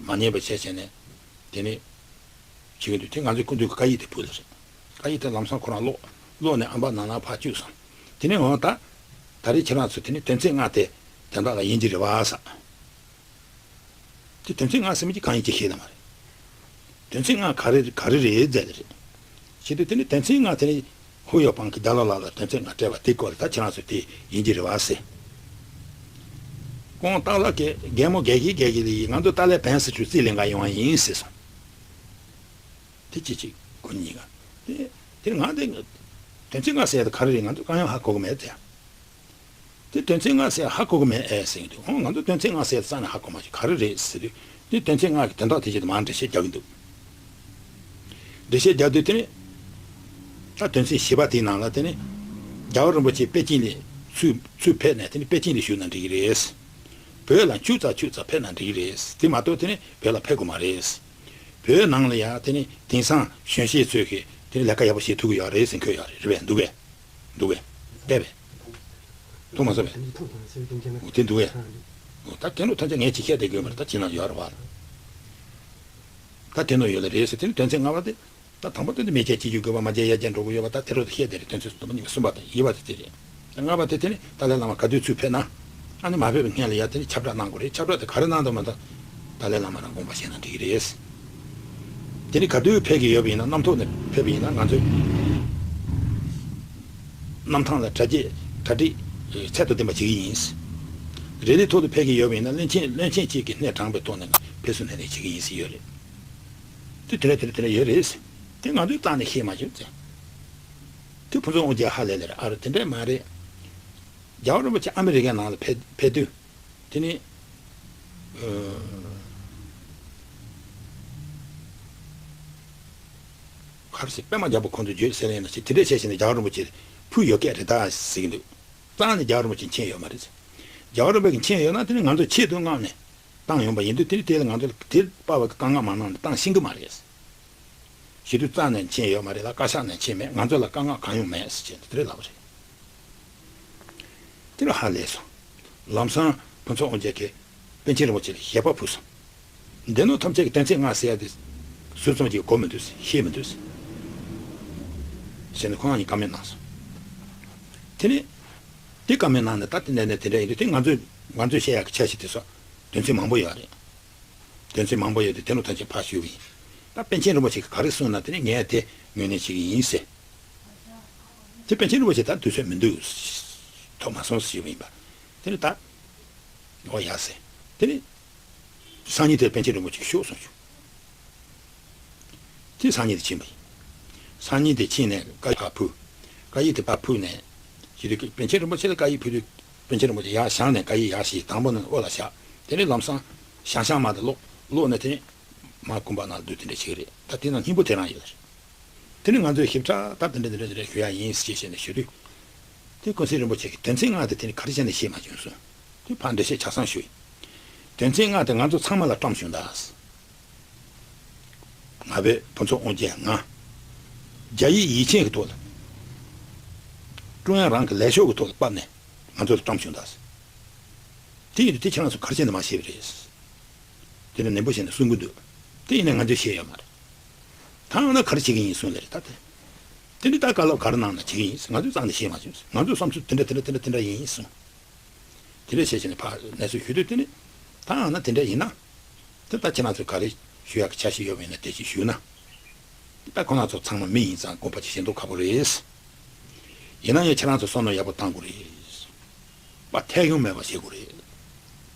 མ་ཉན་པ་བྱས་བྱས་ནས། དེ་ནི། བྱེད་ཀྱི་འདུག་དེ་ང་ཚོའི་སྐུ་མདུན་གྱི་བཀའ་ཡིག་དེ་ཕུལ་ལ་རེད། བཀའ་ཡིག་དེ་ལམ་སང་ཁོ་རང་ཀློག་ཀློག་ནས་ཨམ་པ་ནང་ལ་ཕར་བཅུག་སོང་། དེ་ནས་འོང་ད། ད་རེས་ཁྱེད་རང་ཚོ་དེ་ནི་དོན་ཚན་ལྔ་དེ་དོན་དག་ལ་ཡིན་གྱི་རེད་བ་ཟེར། དེ་དོན་ཚན་ལྔ་ཟེར་མི་གཅིག་གང་ཡིན་གཅིག་ཤེས་ན་མ་རེད། དོན་ཚན་ལྔ་ག་རེ་ག་རེ་རེད་ཟེར་ལ་རེད། བྱེད་དུས་དེ་ནི་དོན་ཚན་ལྔ་དེ་ནི་ཧུ་ཡོ་པང་གི་རྒྱ་ལོ་ལགས་ལ་དོན་ཚན་ལྔ་སྤྲད་པ་དེ་སྐོར་ད་ཁྱེད་རང་ཚོ་དེ་ཡིན་གྱི་རེད་བ་ཟེར། ཀོང་ཏཱ་ལ་གིས་རྒན་མོ་རྒས་ཀྱི་རྒས་ཀྱི་ལི་ཡིས་ང་ཚོ་ཏཱ་ལའི་བན་སི་ཆུ་རྩིས་ལེན་ག་ཡོང་བ་ཡིན་ཟེར་སོང་། དེ་ཅི་ཅིག་ཁོ་གཉིས་ཀ་དེ་དེ་ང་དེ་དོན་ཚན་ལྔ་ཟེར་ཡ་དེ་ག་རེ་རེད། ང་ཚོ་གང་ཡང་ཧ་གོ་གི་མེད་དེ། དེ་དོན་ཚན་ལྔ་ཟེར་ཧ་གོ་གི་མེད་ཨེ་ཟེར་གྱི་འདུག་ཨོ་ང་ཚོ་དོན་ཚན་ལྔ་ཟེར་རྩ་ནས་ཧ་གོ་མ་བྱུང་ག་རེ་རེད་ཟེར་དུས། དེ་དོན་ཚན་ལྔ་གི་དོན་དག་དེ་བཞིན་དུ་མར་འགྲེལ་བཤད་རྒྱག་གི་འདུག་འགྲེལ་བཤད་རྒྱག་དུས་དེ་ནི། ད་དོན་ཚན་བཞི་པ་དེའི་ནང་ལ་དེ་ནི། རྒྱལ་བ་རིན་པོ་ཆེ་པེ་ཅིན་ལ་ཚུར་ཚུར་ཕེབས་ནས་དེ་ནི་པེ་ཅིན་ལ་བཞུགས་ན་འགྲིག་གི་རེད། བོད་ལ་འཁྱུག་ཙམ་འཁྱུག་ཙམ་ཕེབས་ན་འགྲིག་གི་རེད། དེ་མ་གཏོགས་དེ་ནི་བོད་ལ་ཕེབས་དགོས་མ་རེད། བོད་ནང་ལ་ཡང་དེ་ནི་དེང་སང་གཞོན་སྐྱེས་ཚོས་ཀྱིས་དེ་ནི་ལས་ཀ་ཡག་པོ་བྱེད་ཐུབ་ཀྱི་ཡོད་རེད་ཟེར་འཁོད་ཡོད་རེད། རེད་པས། འདུག་གས། འདུག་གས། བལྟས་པས། མཐོང་མ་སོང་བས། འོ་དེ་འདུག་གས། འོ་ད་དེ་འདྲ་ཐམས་ཅད་ངས་ཅིག་བཤད་བསྡད་དགོས་པ་རེད། ད་ཅི་ན་ཡོད་རེད་བ། ད་དེ་འདྲ་ཡོད་ལ་རེད་ཟེར། དེ་ནི་དོན་ཚན་ལྔ་པ་དེ། ད་དང་པོ་དེ་ནི་མེ་ལྕེ་གཅིག་གྱུར་དགོས་པ་མ་བརྗེད་ཡར་རྒྱས་འགྲོ་གི་ཡོད་པ་ད་དེ་རུ་བཤད་བསྡད་རེད། དོན་ཚན་དང་པོ་གཉིས་པ་གསུམ་པ་དང་བཞི་པ་དེ་དེ་རེད། ལྔ་པ་དེ་དེ་ནི་ཏཱ་ལའི་བླ་མ་ག་དུས་ཚུར་ཕེབས་ན། ཨ་ནི་མ་ཕེབས་པའི་སྔོན་ལ་ཡ་དེ་ནི་ཁྱབ་བསྒྲགས་གནང་དགོས་རེད། ཁྱབ་བསྒྲགས་དེ་ག་རེ་གནང་དགོས་མ་ད། ཏཱ་ལའི་བླ་མ་རང་དགོངས་པ་བཞེས་ན་འགྲིག་གི་རེད། དེ་ནི་ག་དུས་ཕེབས་ཀྱི་ཡོད་པ་ཡིན་ན། གནམ་ཐོག་ནས་ཕེབས་པ་ཡིན་ན་ང་ཚོས་གནམ་ཐང་ལ་གྲ་རྒྱས་གྲ་སྒྲིག་ཚད་དང་ལྡན་པ་བྱེད་ཀྱི་ཡིན། རི་ལི་ཐོག་ཏུ་ཕེབས་ཀྱི་ཡོད་པ་ཡིན་ན་བློན་ཆེན་བློན་ཆེན་གཅིག་གིས་སྣེ་དྲངས་པའི་ཐོག་ནས་ཕེབས་བསུ་སྣེ་ལེན་བྱེད་ཀྱི་ཡིན་ཟེར་ཡོད་རེད། དེ་དེ་འདྲ་དེ་འདྲ་དེ་འདྲ་ཡོད་རེད། དེ་ང་ཚོས་རྩ་ནས་ཤེས་མ་བྱུང་ཙང་། དེ་ཕུན་ཚོགས་དབང་རྒྱལ་ཧ་ལས་ལེ་རེད། ཨ་རོ་དེ་འདྲ་མ་རེད། རྒྱལ་བ་རིན་པོ་ཆེ་ཨ་མི་རི་ཀའི་ནང་ལ་ཕེབས་ཕེབས་དུས། དེ་ནི། ཨ། ག་རེ་ཟེར། པད་མ་རྒྱལ་པོ་ཁོང་ཚོས་བརྗོད་ཟེར་ཡིན་ན་ཞིག་དེ་འདྲ་བྱས་བྱས་ནས་རྒྱལ་བ་རིན་པོ་ཆེ་ཕུལ་ཡོད་སྐད་རེད་ད་ཟེར་གྱི་འདུག་རྩ་ནས་རྒྱལ་བ་རིན་པོ་ཆེ་མཁྱེན་ཡོད་མ་རེད། རྒྱལ་བ་རིན་པོ་ཆེ་མཁྱེན་ཡོད་ན་དེ་ནི་ང་ཚོ་ཆེད་དུ་མངགས་ནས་བཏང་ཡོང་པ་ཡིན་དུས། དེ་ནི་དེ་ལ་ང་ཚོ་ལ་དེ་དཔའ་བོ་གི་བཀའ་མངགས་མ་གནང་ནས་བཏང་ཤེས་ཀྱི་མ་རེད། ཞུ་དུས་རྩ་ནས་མཁྱེན་ཡོད་མ་རེད་ལ། བཀའ་ཤག་ནས་མཁྱེན་མེད། ང་ཚོ་ལ་བཀའ་མངགས་གང་ཡང་མེད་ཟེར་བྱས་ནས་དེ་འདྲ་ལབ་པ་རེད། དེ་ལ་ཧ་ལས་སོང་། ལམ་སང་ཕུན་ཚོགས་དབང་རྒྱལ་གྱིས་པཎ་ཆེན་རིན་པོ་ཆེ་ལ་ཞལ་པར་ཕུལ་སོང་། སྡེ་སྣོད་ཐམས་ཅད་ཀྱི་དོན་ཚན་ལྔ་ཟེར་ཡ་དེ་ཟུར་ཙམ་གྱིས་གོ་མི་འདུག་ཤེས་མི་འདུག་ཟེར་ནས་ཁོང་གཉིས་བཀའ་མོལ་གནང་སོང་། དེ་ནས་དེ་བཀའ་མོལ་གནང་ནས། ད་དེ་ནས་ནས་དེ་འདྲ་ཡིན་དུས། དེ་ང་ཚོས་ང་ཚོས་བཤད་ཡག་གི་འཆར་གཞི་དེ་ཚོ་དོན་ཚན་མང་པོ་ཡོད་རེད། དོན་ཚན་མང་པོ་ཡོད་དུས་དེ་ནོ་ཐམས་ཅད་ཕར་ཞུས་པ་ཡིན། ད་པཎ་ཆེན་རིན་པོ་ཆེ་གིས་ག་རེ་གསུངས་ན་དེ་ནི་ངས་དེ་ངོས་ལེན་བྱེད་ཀྱི་ཡིན་ཟེར། དེ་པཎ་ཆེན་རིན་པོ་ཆེ་ད་དུས་ཚོད་མི་འདུག་ཐོབ་མ་སོང་ཟེར་ཞུས་པ་ཡིན་པ། དེ་ནི་ད་འོ་ཡ་ཟེར། དེ་ནི་སང་ཉིན་དེར་པཎ་ཆེན་རིན་པོ་ཆེ་ཤོག་གསུངས་བྱུང་། དེ་སང་ཉིན་དེ་ཕྱིན་པ་ཡིན། སང་ཉིན་དེ་ཕྱིན་ནས་བཀའ་ཡིག་ཕར་ཕུལ། བཀའ་ཡིག་དེ་ཕར་ཕུལ་ནས་ཞུ་དུས། པཎ་ཆེན་རིན་པོ་ཆེ་ལ་བཀའ་ཡིག་ཕུལ་དུས། པཎ་ཆེན་རིན་པོ་ཆེ་ཡར་བཞེངས་ནས་བཀའ་ཡིག་ཡར་བཞེས། དང་པོ་ནི་འོག་ལ་བཞག་དེ་ནས་ལམ་སང་ཞང་ཞང་མ་དེ་ཀློག་ཀློག་ནས་དེ་ནས་མར་དགོན་པ་ནང་ལ་བསྡུ། དེ་འདྲ་བྱེད་ཀྱི་རེད། ད་དེ་ནང་སྙིང་པོ་དེ་རང་ཡོད་རེད། དེ་ནི་ང་ཚོས་ཞིབ་ཕྲ་ད་དེ་འདྲ་དེ་འདྲ་དེ་འདྲ་ཞུ་ཡ་ཡིན་ཞེས་བཤད་ནས་ཞུ་དུས། དེ་ཀུན་གསལ་རིན་པོ་ཆེ་གིས་དོན་ཚན་ལྔ་དེ་དེ་ནི་ག་རེ་བྱས་ནས་ཤེས་མ་བྱུང་གསུངས། དེ་ཕར་འགྲེལ་བཤད་ཆ་ཚང་ཞུས། དོན་ཚན་ལྔ་དེ་ང་ཚོ་ཚང་མ་ལ་བཀྲམ་བྱུང་ད། ང་བོད་ཕུན་ཚོགས་དབང་རྒྱལ་ང་རྒྱ་ཡིག་ཡིག་ཆེན་གྱི་ཐོག་ལ། ཀྲུང་དབྱང་རང་གི་ལས་ཤོག་གི་ཐོག་ལ་ཕབ་ནས་ང་ཚོ་ལ་བཀྲམ་བྱུང་ད། དེ་ཡིན་དུས་དེ་ཁྱེད་རང་ཚོ་ག་རེ་བྱས་ནས་མ་ཤེས་པ་རེད། དེ་ནི་ནན་པོ་བྱས་ནས་གསུང་གི་འདུག་དེ་ཡིན་ན་ང་ཚོས་ཤེས་ཡོད་མ་རེད། ད་འོ་ན་ག་རེ་བྱེད་ཀྱི་ཡིན་གསུངས་ལེ་རེད། ད་དེ་དེ་ནི་ད་བཀའ་སློབ་ག་རེ་གནང་ན་བྱེད་ཀྱི་ཡིན། ང་ཚོས་རྩ་ནས་ཤེས་མ་བྱུང་། ང་ཚོའི་བསམ་ཚུལ་དེ་འདྲ་དེ་འདྲ་དེ་འདྲ་དེ་འདྲ་ཡིན་གསུངས། དེ་འདྲ་བྱས་བྱས་ནས་ཕར་གནས་ཚུལ་ཞུ་དུས། དེ་ནི་ད་འོ་ན་དེ་འདྲ་ཡིན་ན། དེ་ལྟར་ཁྱེད་རང་ཚོས་ག་རེ་ཞུ་ཡག་གི་འཆར་གཞི་ཡོད་པ་ཡིན་ན་དེ་ཅིག་ཞུས་ན། ད་ཁོ་རང་ཚོ་ཚང་མ་མི་ཡིན་ཙང་དགོངས་པ་ཅིག་བཞེས་མདོག་ཁ་པོ་རེད། ཡིན་ན་ཡང་ཁྱེད་རང་ཚོ་བསམ་བློ་ཡག་པོ་བཏང་དགོས་རེད། དཔའ་ཐལ་ཡོང་མེད་པ་བྱེད་དགོས་རེད།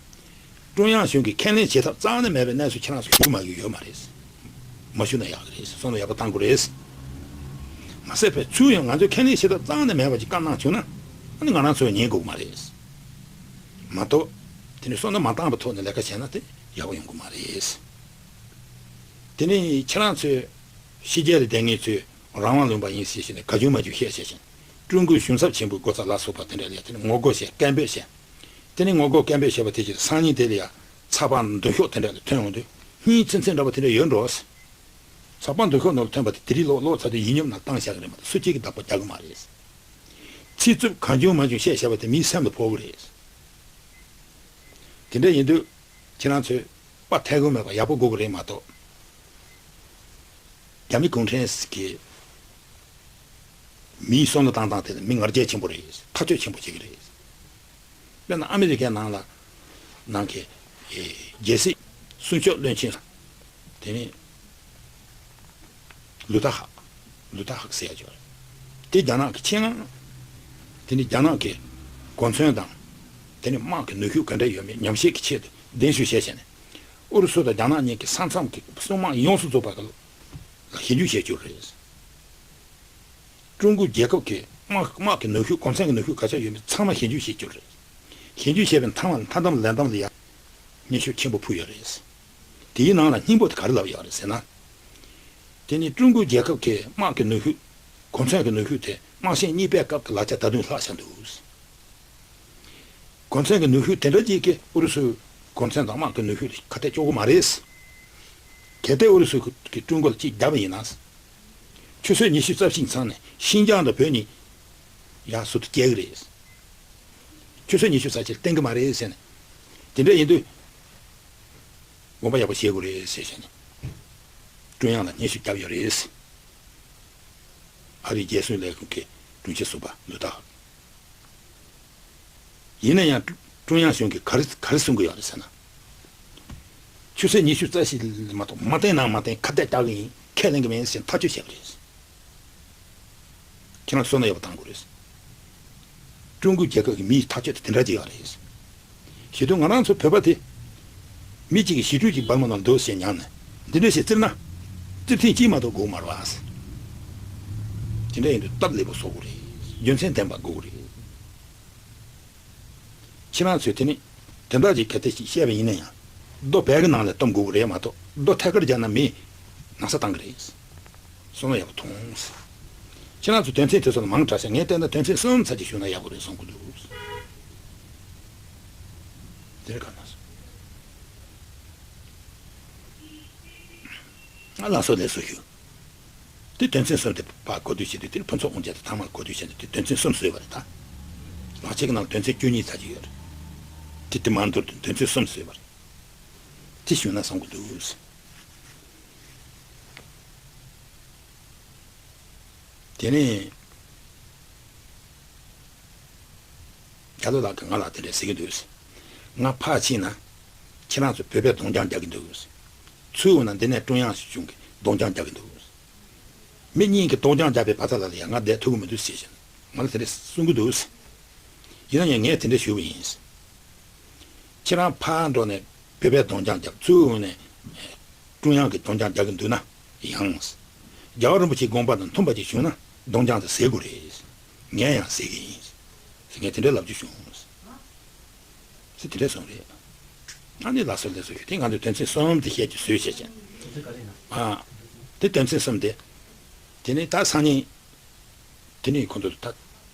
ཀྲུང་དབྱང་གཞུང་གིས་ཁས་ལེན་བྱེད་ཐབས་རྩ་ནས་མེད་པའི་གནས་ཚུལ་ཁྱེད་རང་ཚོ་ཞུ་མ་གི་ཡོད་མ་རེད། མ་ཞུ་ན་ཡག་གི་རེད། བསམ་བློ་ཡག་པོ་བཏང་དགོས་རེད། མ་ཟད་པའི་ཚུར་ཡང་ང་ཚོས་ཁས་ལེན་བྱེད་ཐབས་རྩ་ནས་མེད་པ་ཅིག་བཀའ་གནང་བྱུང་ན། ཨ་ནི་ང་རང་ཚོས་ཉན་དགོས་ཀྱི་མ་རེད། མ་གཏོགས་དེ་ནི་བསམ་བློ་མ་བཏང་པའི་ཐོག་ནས་ལས་ཀ་བྱས་ན་དེ་ཡག་པོ་ཡོང་གི་མ་རེད། དེ་ནི་ཁྱེད་རང་ཚོས་ཕྱི་རྒྱལ་ལ་བསྡད་མཁན་ཚོས་རང་དབང་ལུང་པ་ཡིན་ཟེར་བྱས་ནས་ག་བྱུང་མ་བྱུང་བཤད་བྱས་ཤིང་། ཀྲུང་གོའི་གཞུང་ཚབ་ཆེན་པོའི་སྐུ་ཚབ་ལ་སོགས་པ་དེ་འདྲ་ལ་དེ་ནི་ངོ་རྒོལ་བྱས། སྐད་འབོད་བྱས། དེ་ནི་ངོ་རྒོལ་སྐད་འབོད་བྱས་པ་དེ་ཕྱིར་སང་ཉིན་དེ་ལ་ཡང་ཚགས་པར་མདུན་ཤོག་དེ་འདྲ་ལ་ཐོན་འོང་དུས། སྙིང་ཚིམ་ཚིམ་འདྲ་པོ་དེ་འདྲ་ཡོད་འགྲོ། ཚགས་པར་མདུན་ཤོག་ནང་ལ་ཐོན་པ་དེ་དེ་རིང་ཀློག་ཀློག་ཚར་དུས་ཡིད་སྙོམས་ནང་བཏང་བཞག་གི་རེད་མ་གཏོགས་སུ་གཅིག་གིས་བདག་པོ་རྒྱག་གི་མ་རེད། ཚིག་རྩུབ་གང་བྱུང་མང་བྱུང་བཤད་བཞག་པ་དེ་མིའི་སེམས་ལ་ཕོག་གི་རེད། དེ་འདྲ་ཡིན་དུས་ཁྱེད་རང་ཚོས་དཔའ་ཐལ་གོ་མེད་པ་ཡག་པོ་དགོས་ཀྱི་རེད་མ་གཏོགས། རྒྱ་མི་གུང་ཁྲན་གྱི་མིའི་བསམ་བློ་བཏང་སྟངས་དེ་ལ་མི་ང་རྒྱལ་ཆེན་པོ་རེད། ཐག་གཅོད་ཆེན་པོ་བྱེད་ཀྱི་རེད། དཔེར་ན་ཨ་མི་རི་ཀའི་ནང་ལ་ནང་གི་ཨེ་རྒྱལ་སྲིད་སྲུང་སྐྱོབ་བློན་ཆེན། དེ་ནི་ལུ་ཏ་ཧག་ལུ་ཏ་ཧག་ཟེར་ཡ་ཅིག་ཡོད་རེད། དེ་རྒྱ་ནག་གི་ཆེད་མངགས། དེ་ནི་རྒྱ་ནག་གི་གོ་མཚོན་དང་། དེ་ནི་དམག་གི་ནུས་ཤུགས་ག་འདྲ་ཡོད་མེད་ཉམས་ཞིབ་ཀྱི་ཆེད་དུ་གདན་ཞུ་བྱས་བྱས་ནས། ཨུ་རུ་སུ་དང་རྒྱ་ནག་གཉིས་ཀྱི་ས་མཚམས་ཀྱི་སྲུང་དམག་ཡོངས་སུ་རྫོགས་པ་ལ་ཞིབ་འཇུག་བྱས་རྒྱུ་རེད། ཀྲུང་གོའི་རྒྱལ་ཁབ་ཀྱི་དམག་དམག་གི་ནུས་ཤུགས། གོ་མཚོན་གྱི་ནུས་ཤུགས་ག་ཚོད་ཡོད་མེད་ཚང་མ་ཞིབ་འཇུག་བྱེད་རྒྱུ་རེད། ཞིབ་འཇུག་བྱས་པའི་མཐའ་མ་མཐའ་དམ་ལས་དམ་ལ་ཡང་སྙན་ཞུ་ཆེན་པོ་ཕུལ་ཡོད་རེད། དེའི་ནང་ལ་སྙིང་པོ་དེ་ག་རེ་ལབ་ཡོད་རེད་ཟེར་ན། དེ་ནི་ཀྲུང་གོའི་རྒྱལ་ཁབ་ཀྱི་དམག་གི་ནུས་ཤུགས། གོ་མཚོན་གྱི་ནུས་ཤུགས་དེ་དམག་ཆེན་གཉིས་པའི་སྐབས་ཀྱི་ལག་ཆ་ད་དུང་ལྷག་བཞག་འདུག་གོ་མཚོན་གྱི་ནུས་ཤུགས་དེ་འདྲ་ཅིག་གིས་ཨུ་རུ་སུའི་གོ་མཚོན་དང་དམག་གི་ནུས་ཤུགས་ཁ་གཏད་གཅོག་གི་མ་རེད། གལ་ཏེ་ཨུ་རུ་སུ་གིས་ཀྲུང་གོ་ལ་གཅིག་བརྒྱབ་པ་ཡིན་ན། ཆུ་ཚོད་ཉི་ཤུ་རྩ་གཅིག་ཚང་ནས་ཤིན་ཅང་དང་བོད་གཉིས་ཡར་ཟུར་དུ་བསྐྱལ་གི་རེད། ཆུ་ཚོད་ཉི་ཤུ་རྩ་གཅིག་བསྟན་གི་མ་རེད་ཟེར་ནས། དེ་འདྲ་ཡིན་དུས་དགོངས་པ་ཡག་པོ་བཞེས་དགོས་རེད་ཟེར་བྱས་ནས་ཀྲུང་དབྱང་ལ་སྙན་ཞུ་བརྒྱབ་ཡོད་རེད། ཨ་རིའི་རྒྱལ་སྲུང་ལས་ཁུངས་ཀྱི་དྲུང་ཆེ་ཟུར་པ་ལུ་ཏ་ཧག་ཡིན་ན་ཡང་ཀྲུང་དབྱང་གཞུང་གིས་ག་རེ་ག་རེ་གསུང་གི་ཡོད་རེད་ཟེར་ན། ཆུ་ཚོད་ཉི་ཤུ་རྩ་བཞི་མ་གཏོགས་མ་བསྟན་ན་མ་བསྟན་ཁ་གཏད་བཅག་གི་ཡིན། ཁས་ལེན་གི་མིན་ཟེར་ཐག་གཅོད་བྱས་པ་རེད། ཁྱེད་རང་བསམ་བློ་ཡག་པོ་བཏང་དགོས་རེད། ཀྲུང་གོའི་རྒྱལ་ཁབ་ཀྱི་མིའི་ཐག་གཅོད་དེ་དེ་འདྲ་ཅིག་ཡོད་རེད། ཞེ་དུས་ང་རང་ཚོ་བོད་པ་དེ། མི་གཅིག་གིས་ཞི་ཁྲོའི་གཅིག་སྦར་མོ་ནང་འདུག་ཟེར་ཉར་ནས་འདི་འདྲ་ཞིག་བཙིར་ན། བཙིར་ཐེངས་གཅིག་མ་གཏོགས་དགོས་མ་རེད་པ། དེ་འདྲ་ཡིན་དུས་སྟབས་ལེགས་པོ་བཟོ་དགོས་རེད། རྒྱུ་མཚན་ལྡན་པ་དགོས་རེད། ཁྱེད་རང་ཚོས་དེ་ནི་དེ་འདྲ་ཅིག་གལ་ཏེ་ཅིག་བཤད་པ་ཡིན་ན་ཡང་། རྡོ་བལ་གྱི་ནང་ལ་གཏུམ་དགོས་ཀྱི་རེད་མ་གཏོགས་རྡོ་ཐད་ཀར་རྒྱག་ན་མི་ན་ཚ་བཏང་གི་རེད། བསམ་བློ་ཡག་པོ་ཐོངས། ཁྱེད་རང་ཚོ་དོན་ཚན་དེ་ཚོ་ལ་མང་དྲགས་ཤག་ངས་བལྟས་ན་དོན་ཚན་གསུམ་ཙམ་ཅིག་ཞུས་ན་ཡག་པོ་རེད་བསམ་གྱི་འདུག་དེར་ག་ན་སོང་། ང་ལ་སོགས་ལས་སུ་ཞུ། དེ་དོན་ཚན་གསུམ་དེ་ཕར་གོ་བསྡུར་བྱས་ཏེ། དེར་ཕུན་ཚོགས་དབང་རྒྱལ་དང་ཐ་མར་གོ་བསྡུར་བྱས་ནས། དེ་དོན་ཚན་གསུམ་བཟོས་པ་རེད་ད། ལག་ཁྱེར་གྱི་ནང་དོན་ཚན་བཅུ་གཉིས་ཚར་གྱི་ཡོད་རེད། དེ་དེ་མར་འདོར་ཏེ་དོན་ཚན་གསུམ་བཟོས་པ་རེད། དེ་ཞུས་ན་བསམ་གྱི་འདུག། དེ་ནས་རྒྱ་ལོ་ལགས་ཀྱིས་ང་ལ་དེ་འདྲ་ཟེར་གྱི་འདུག། ང་ཕར་ཕྱིན་ན་ཁྱེད་རང་ཚོ་བོད་པས་སྡོང་རྐྱང་རྒྱག་གི་འདུག། ཚུར་འོང་ན་འདི་ནས་ཀྲུང་དབྱང་གཞུང་གིས་སྡོང་རྐྱང་རྒྱག་གི་འདུག། མི་གཉིས་ཀྱིས་སྡོང་རྐྱང་རྒྱག་པའི་བར་ཐག་ལ་ལ་ཡང་ང་བསྡད་ཐུབ་ཀྱི་མི་འདུག་ཟེར་བཞིན་ང་ལ་དེ་འདྲ་གསུང་གི་འདུག། ཡིན་ན་ཡང་ངས་དེ་འདྲ་ཞུས་པ་ཡིན། ཁྱེད་རང་ཕར་འགྲོ་ནས་བོད་པས་སྡོང་རྐྱང་རྒྱག། ཚུར་འོང་ནས་ཀྲུང་དབྱང་གིས་སྡོང་རྐྱང་རྒྱག་གི་འདུག་ན་ཡང་། རྒྱལ་བ་རིན་པོ་ཆེའི་དགོངས་པ་དང་མཐུན་པ་ཅིག་བྱུང་ན་སྡོང་རྐྱང་དེ་ཟད་དགོས་རེད། ངས་ཡང་ཟད་ཀྱི་ཡིན་ཟེར། ངས་དེ་འདྲའི་ལབ་རྒྱུ་བྱུང་། ཟེར་དེ་འདྲ་གསུངས་རེད། ཨ་ནི་ལགས་སོ་ལགས་སོ་ཞུ། དེ་ང་ཚོས་དོན་ཚན་གསུམ་དེ་བཤད་རྒྱུ་བཟོས་བྱས་བྱས། ཨ། དེ་དོན་ཚན་གསུམ་དེ། དེ་ནས་ད་སང་ཉིན། དེ་ནས་ཁོང་ཚོ་ལ་ད་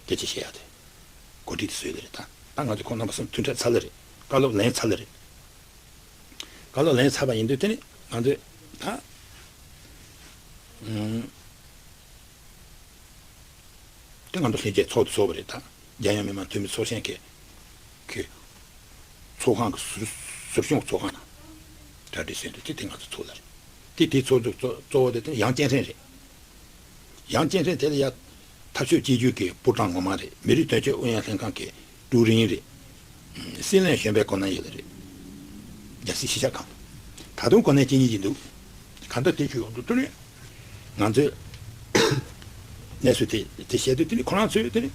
སྐད་ཆ་བཤད་ཡག་དེ་གོ་སྒྲིག་དེ་བཟོས་ལེ་རེད་ད། ད་ང་ཚོ་ཁོང་རྣམ་པ་གསུམ་ཐུག་འཕྲད་ཚར་ལེ་རེད། བཀའ་སློབ་ལེན་ཚར་ལེ་རེད། བཀའ་སློབ་ལེན་ཚར་བ་ཡིན་དུས་དེ་ནས་ང་ཚོས་ད། ཨུམ། དེ་ང་ཚོ་ལྷན་རྒྱས་ཚོགས་དེ་ཚོགས་པ་རེད་ད། རྒྱལ་ཡོངས་མི་མང་འཐུས་མི་ཚོགས་ཆེན་གྱི་གི་ཚོགས་ཁང་གི་ཟུར་ཟུར་གཞུང་ཚོགས་ཁང་ནང་གྲ་སྒྲིག་བྱས་འདུག། དེ་དེ་ང་ཚོ་ཚོགས་ལ་རེད། དེ་དེ་ཚོགས་འདུ་གཙོ་གཙོ་བོ་དེ་དེ་ཡང་ཅན་ཧྲེང་རེད། ཡང་ཅན་ཧྲེང་དེ་ལ་ཡ་འཐབ་ཕྱོགས་གཅིག་གྱུར་གྱི་པུའུ་ཀྲང་ངོ་མ་རེད། མི་རིགས་དོན་གཅོད་ཨུ་ཡོན་ལྷན་ཁང་གི་ཀྲུའུ་རིན་རེད། སྲིད་བློན་གཞོན་པའི་གོ་གནས་ཡོད་ལེ་རེད། རྒྱལ་སྲིད་ཕྱི་ཁྱབ་ཁང་། ད་དུང་གོ་གནས་གཅིག་གཉིས་ཅིག་འདུག། གང་ལྟར་དེ་ཞུ་ཡོང་དུས་དེ་ནི་ང་ཚོས་གནས་ཚུལ་དེ་དེ་བཤད་དུས་དེ་ནི་ཁོ་རང་ཚོས་དེ་ནི་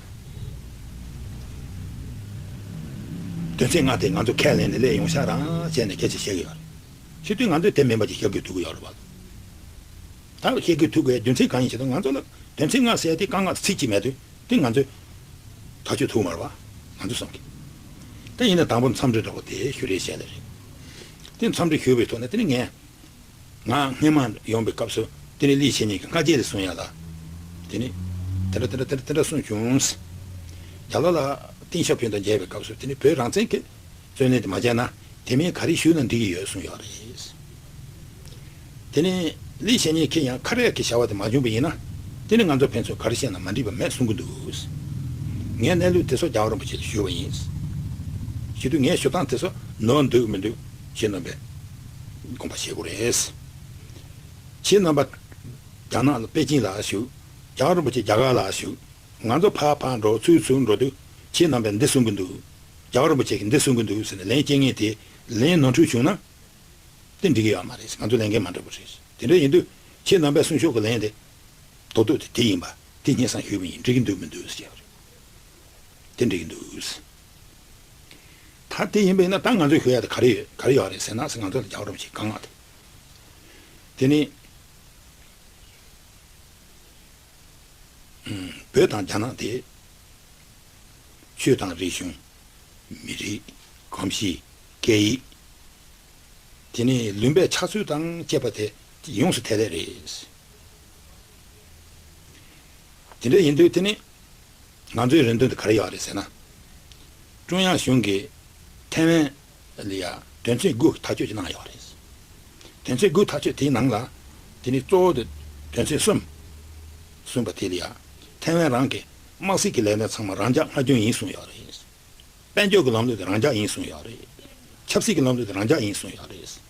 དོན་ཚན་ལྔ་དེ་ང་ཚོ་ཁས་ལེན་ནས་སླེབས་ཡོང་ཤག་རང་བྱས་ནས་སྐད་ཆ་བཤད་ཀྱི་ཡོད་རེད། བྱེད་དུས་ང་ཚོས་དེ་མིན་པ་ཅིག་བཤད་དགོས་ཐུག་གི་ཡོད་རེད་བ། ད་བཤད་དགོས་ཐུག་གི་རྒྱུ་མཚན་གང་ཡིན་ཞེ་ན། ང་ཚོ་ལ་དོན་ཚན་ལྔ་ཟེར་དེ་རྐང་ལག་ཚིག་གཅིག་མེད་དུས་དེ་ང་ཚོས་ཐག་གཅོད་ཐུབ་མ་རེད་བ། ང་ཚོ་བསམ་གི། དེ་ཡིན་ན་དང་པོ་འཚམས་འདྲི་འདྲ་བོ་དེ་ཞུ་རེས་བྱས་ལེ་རེད། དེ་འཚམས་འདྲི་ཞུ་བའི་ཐོག་ནས་དེ་ནི་ངས། ང་སྔོན་མ་ཡོང་པའི་སྐབས་སུ་དེ་ནི་ལི་བྱེད་མཁན་གྱིས་སྔ་རྗེས་ལ་གསུངས་ཡ་ལ། དེ་ནི་དེ་འདྲ་དེ་འདྲ་དེ་འདྲ་དེ་འདྲ་གསུངས་བྱུང་། རྒྱ་ལོ་ལགས་ཏིང་ཞའོ་ཕིང་དང་མཇལ་བའི་སྐབས་སུ་དེ་ནི་བོད་རང་བཙན་གྱི་རྩོད་ལེན་དེ་མ་བྱས་ན་དེ་མིན་ག་རེ་ཞུས་ན་འགྲིག་གི་ཡོད་གསུངས་ཡོད་རེད། དེ་ནི་ལི་བྱེད་མཁན་གྱིས་ཡང་ཁ་རས་ཀྱི་བྱ་བ་དེ་མ་བྱུང་བ་ཡིན་ན་དེ་ནི་ང་ཚོ་ཕན་ཚུན་ག་རེ་བཤད་ན་མ་འགྲིག་པ་མེད་གསུང་གི་འདུག། ངས་གནས་ལུགས་དེ་ཚོ་རྒྱལ་བ་རིན་པོ་ཆེ་ལ་ཞུས་པ་ཡིན། ཞུ་དུས་ངས་ཞུ་སྟངས་དེ་ཚོ་ནོར་འདུག་མི་འདུག་ཁྱེད་རྣམ་པས་དགོངས་པ་བཞེས་དགོས་རེད། ཁྱེད་རྣམ་པ་རྒྱ་ནག་ལ་པེ་ཅིན་ལ་བཞུགས། རྒྱལ་བ་རིན་པོ་ཆེ་རྒྱ་གར་ལ་བཞུགས། ང་ཚོ་ཕར་ཕར་འགྲོ་ཚུར་ཚུར་འགྲོ་དུས་ཁྱེད་རྣམ་པས་འདི་གསུང་གི་འདུག། རྒྱལ་བ་རིན་པོ་ཆེ་གིས་འདི་གསུང་གི་འདུག་ཟེར་ནས་ལན་སྐྱེལ་མཁན་དེ་ལན་ནོར་འཁྲུལ་བྱུང་ན་དེ་འགྲིག་གི་ཡོད་མ་རེད། ང་ཚོ་ལས་འགན་མ་འགྲུབ་པ་རེད། དེ་འདྲ་ཡིན་དུས་ཁྱེད་རྣམ་པས་གསུང་ཕྱོགས་ཀྱི་ལན་དེ་རྡོག་རྡོག་དེ་དེ་ཡིན་པ་དེ་སྙན་སེང་ཞུས་པ་ཡིན། འགྲིག་གི་འདུག་མི་འདུག་ཟེར་བ་རེད། དེ་འགྲིག་གི་འདུག། ད་དེ་ཡིན་པ་ཡིན་ན་ད་ང་ཚོས་ཞུ་ཡ་དེ་ག་རེ་ཡོད་ག་རེ་ཡོད་རེད་ཟེར་ན། ང་ཚོ་ལ་རྒྱལ་བ་རིན་པོ་ཆེའི་བཀའ་མངགས་དེ། དེ་ནི། ཨུམ། བོད་དང་རྒྱ་ནག་དེ། ཆོས་དང་རིག་གཞུང་། མི་རིགས། གོམས་གཤིས། སྐད་ཡིག། དེ་ནི་ལུང་པའི་ཆགས་ཚུལ་དང་བཅས་པ་དེ་ཡོངས་སུ་ཐེ་ལེ་རེད། དེ་འདྲ་ཡིན་དུས་དེ་ནི་ང་ཚོའི་རེ་འདུན་དེ་ག་རེ་ཡོད་རེད་ཟེར་ན། ཀྲུང་དབྱང་གཞུང་གིས་ཐའེ་ཝན་ལ་ཡ་དོན་ཚན་དགུ་ཐག་གཅོད་ཅིག་གནང་ཡོད་རེད། དོན་ཚན་དགུ་ཐག་གཅོད་དེའི་ནང་ལ་དེ་ནི་གཙོ་བོ་དེ་དོན་ཚན་གསུམ་གསུངས་པ་དེ་ལ་ཡ་ཐའེ་ཝན་རང་གི་དམག་སྲིད་ཀྱི་ལས་དོན་ཚང་མ་རང་འཇགས་སྔ་རྒྱུན་ཡིན་གསུངས་ཡོད་རེད། དཔལ་འབྱོར་གྱི་ལམ་ལུགས་དེ་རང་འཇགས་ཡིན་གསུངས་ཡོད་རེད། ཆབ་སྲིད་ཀྱི་ལམ་ལུགས་དེ་རང་འཇགས་ཡིན་གསུངས་ཡོད་རེད།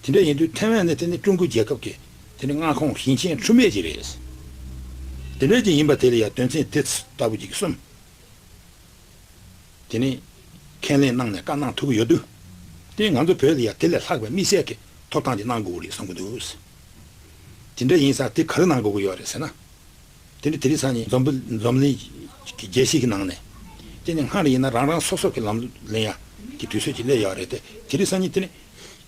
དེ་འདྲ་ཡིན་དུས་ཐའེ་ཝན་ནི་དེ་ནི་ཀྲུང་གོའི་རྒྱལ་ཁབ་ཀྱི་དེ་ནི་མངའ་ཁོངས་ཞིང་ཆེན་འཁྲུལ་མེད་ཅིག་རེད། དེ་འདྲ་ཅིག་ཡིན་པ་དེ་ལ་ཡང་དོན་ཚན་དེ་ལྟ་བུ་ཅིག་གསུམ། དེ་ནི་ཁས་ལེན་གནང་ནས་བཀའ་གནང་ཐུབ་ཀྱི་ཡོད་དུས། དེ་ང་ཚོ་བོད་ལ་ཡང་དེ་ལས་ལྷག་པའི་དམིགས་བསལ་གྱི་ཐོབ་ཐང་ཅིག་གནང་དགོས་ཀྱི་རེད་བསམ་གྱི་འདུག། དེ་འདྲ་ཡིན་ཙང་དེ་ག་རེ་གནང་དགོས་ཀྱི་ཡོད་རེད་ཟེར་ན། དེ་ནི་དེ་རིང་སང་ཉིན་འཛམ་བུ་འཛམ་གླིང་གི་རྒྱལ་སྤྱི་གི་ནང་ནས་དེ་ནི་སྔར་ཡིན་ན་རང་རང་སོ་སོ་གི་ལམ་ལུགས་ལེན་ཡ་གི་དུས་ཚོད་ཅིག་སླེབས་ཡོད་རེད་དེ། དེ་རིང་སང་ཉིན་དེ་ནི་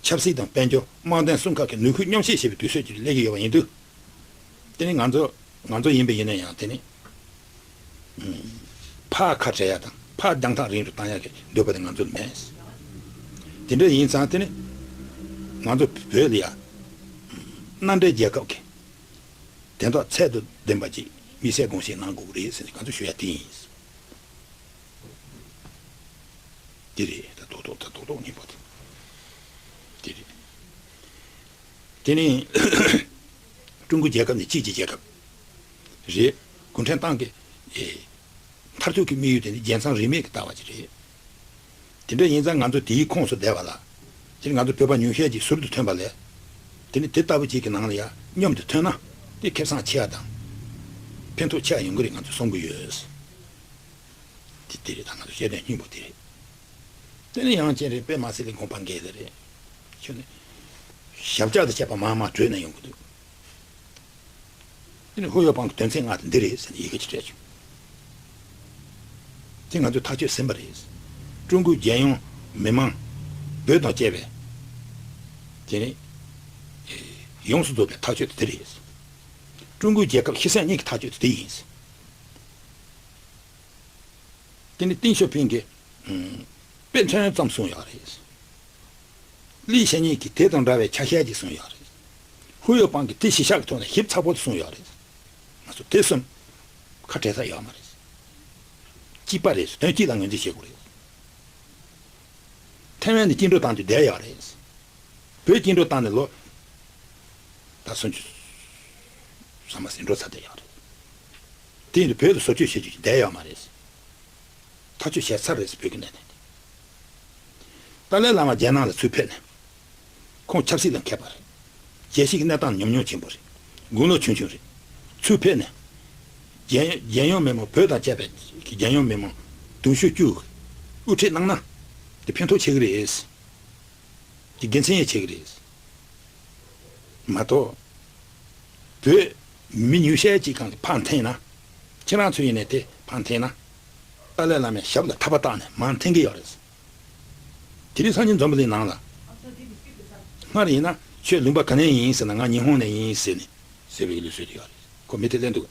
ཆབ་སྲིད་དང་དཔལ་འབྱོར་དམག་དོན་གསུམ་ཁག་གི་ནུས་ཤུགས་མཉམ་བཤད་བྱེད་པའི་དུས་ཚོད་ཅིག་སླེབས་ཀྱི་ཡོད་པ་ཡིན་དུས། དེ་ནི་ང་ཚོ་ང་ཚོ་ཡིན་པ་ཡིན་ན་ཡང་དེ་ནི་ཕར་ཁ་བྲལ་ཡ་དང་ཕར་རྒྱང་ཐག་རིང་རུ་བཏང་ཡ་གི་འདོད་པ་དེ་ང་ཚོ་ལ་མེད། དེ་འདྲ་ཡིན་ཙང་དེ་ནི་ང་ཚོ་བོད་ལ་ཡ་མནའ་འབྲེལ་རྒྱལ་ཁབ་ཀྱི་དོན་དག་ཚད་དང་ལྡན་པ་ཅིག་དམིགས་བསལ་དགོངས་བཞེས་གནང་དགོས་ཀྱི་རེད་ཟེར་ནས་ང་ཚོ་ཞུ་ཡ་དེ་ཡིན། དེ་རེད། ད་རྡོག་རྡོག་ད་རྡོག་རྡོག་གཉིས་པོ་དེ། དེ་རེད། དེ་ནི་ཀྲུང་གོའི་རྒྱལ་ཁབ་ནི་གཅིག་གི་རྒྱལ་ཁབ་རེད། གུང་ཁྲན་ཏང་གི་ཨེ་མཐར་ཐུག་གི་དམིགས་ཡུལ་དེ་ནི་རྒྱལ་མཚམས་རིས་མེད་ཀྱི་ལྟ་བ་ཅིག་རེད། དེ་འདྲ་ཡིན་ཙང་ང་ཚོ་དེའི་ཁོངས་སུ་བསྡད་པ་ལ། དེ་ནི་ང་ཚོ་བོད་པ་ཉུང་ཤས་ཀྱིས་ཟུར་དུ་ཐོན་པ་ལས། དེ་ནི་དེ་ལྟ་བུ་ཅིག་གི་ནང་ལ་ཡང་མཉམ་དུ་ཐོན་ན་དེ་ཁེ་བཟང་ཆེ་བ་དང་། ཕན་ཐོགས་ཆེ་བ་ཡོང་གི་རེད་ང་ཚོས་བསམ་གྱི་ཡོད། དེ་དེ་རེད། ད་ང་ཚོ་བཤད་དོན་སྙིང་པོ་དེ་རེད། དེ་ནི་ཡང་ཅིན་རེད། དཔེ་མ་སྲིད་ལས་དགོངས་པ་འགལ་ལེ་རེད། ཁྱོད་ནི་ཞབས་བཅགས་དང་བཅས་པ་མང་མང་བྲོས་ནས་ཡོང་གི་འདུག་དེ་ནི་ཧུའུ་ཡོ་པང་གི་དོན་ཚན་ལྔ་དེ་འདི་རེད་ཟེར་ནས་ཡི་གེ་ཅིག་སྤྲད་བྱུང་། དེ་ང་ཚོས་ཐག་གཅོད་ཟིན་པ་རེད། ཀྲུང་གོའི་རྒྱལ་ཡོངས་མི་མང་བོད་དང་བཅས་པའི་དེ་ནི་ཡོངས་སུ་རྫོགས་པའི་ཐག་གཅོད་དེ་རེད། ཀྲུང་གོའི་རྒྱལ་ཁབ་ཤི་གསོན་གཉིས་ཀྱི་ཐག་གཅོད་དེ་ཡིན། དེ་ནི་ཏིང་ཞའོ་ཕིང་གིས་དཔེ་མཚོན་ཙམ་གསུངས་ཡོད་རེད། ལི་ཞན་ཡིས་ཀྱིས་དེ་དང་འདྲ་བའི་ཆ་ཤས་ཅིག་གསུངས་ཡོད་རེད། ཧུའུ་ཡོ་པང་གིས་དེ་གཞི་བཞག་གི་ཐོག་ནས་ཞིབ་ཚགས་པོ་དེ་གསུངས་ཡོད་རེད། ང་ཚོ་དེ་གསུམ་ཁ་བྲལ་ས་ཡོད་མ་རེད། གཅིག་པ་རེད། དོན་གཅིག་ལ་ངོས་འཛིན་བྱེད་དགོས་རེད། ཐའེ་ཝན་ནས་སྐྱིད་འགྲོ་བཏང་རྒྱུ་བསྡད་ཡོད་རེད། བོད་སྐྱིད་འགྲོ་བཏང་ནས་ལོ་ད་སུམ་ཅུ་ཙམ་མ་ཟིན་འགྲོ་ཚར་བསྡད་ཡོད་རེད། དེ་ཡིན་དུས་བོད་ལ་བཟོ་བཅོས་བྱེད་རྒྱུ་བསྡད་ཡོད་མ་རེད། ཐག་གཅོད་བྱས་ཚར་རེད་ཟེར། བོད་ཀྱི་གནད་དོན་དེ། ཏཱ་ལའི་བླ་མ་རྒྱལ་ནང་ལ་ཚུར་ཕེབས་ནས། ཁོང་ཆབ་སྲིད་ལ་མཁས་པ་རེད། རྒྱལ་སྤྱིའི་གནས་སྟངས་ཉམས་མྱོང་ཆེན་པོ་རེད། དགུང་ལོ་ཆུང་ཆུང་རེད། ཚུར་ཕེབས་ནས། རྒྱལ་རྒྱལ་ཡོངས་མི་མང་བོད་དང་བཅས་པའི་རྒྱལ་ཡོངས་མི་མང་དུང་ཕྱུར་བཅུ་དབུ་ཁྲིད་གནང་ན། དེ་ཕན་ཐོགས་ཆེ་གི་རེད། དེ་དགེ་མཚན་ཡང་ཆེ་གི་རེད། མ་གཏོགས། བོད་མི་ཉུང་ཤས་ཅིག་གང་གི་ཕར་འཐེན་ན། ཁྱེད་རང་ཚོ་ཡིན་ནའི་དེ་ཕར་འཐེན་ན། ཏཱ་ལའི་བླ་མའི་ཞབས་ལ་ཐག་པ་བཏགས་ནས་མར་འཐེན་གི་ཡོད་རེད། དེ་རིང་སང་ཉིན་འཛོམས་པ་ལི་ནང་ལ། སྔར་ཡིན་ན་ཁྱོད་ལུང་པ་ག་ནས་ཡིན་ཟེར་ན། ང་ཉི་ཧོང་ནས་ཡིན་ཟེར་ནས་ཟེར་བའི་ལུགས་སྲོལ་དེ་ཡོད་རེད། ཁོ་མི་དེ་གླེང་འདུག་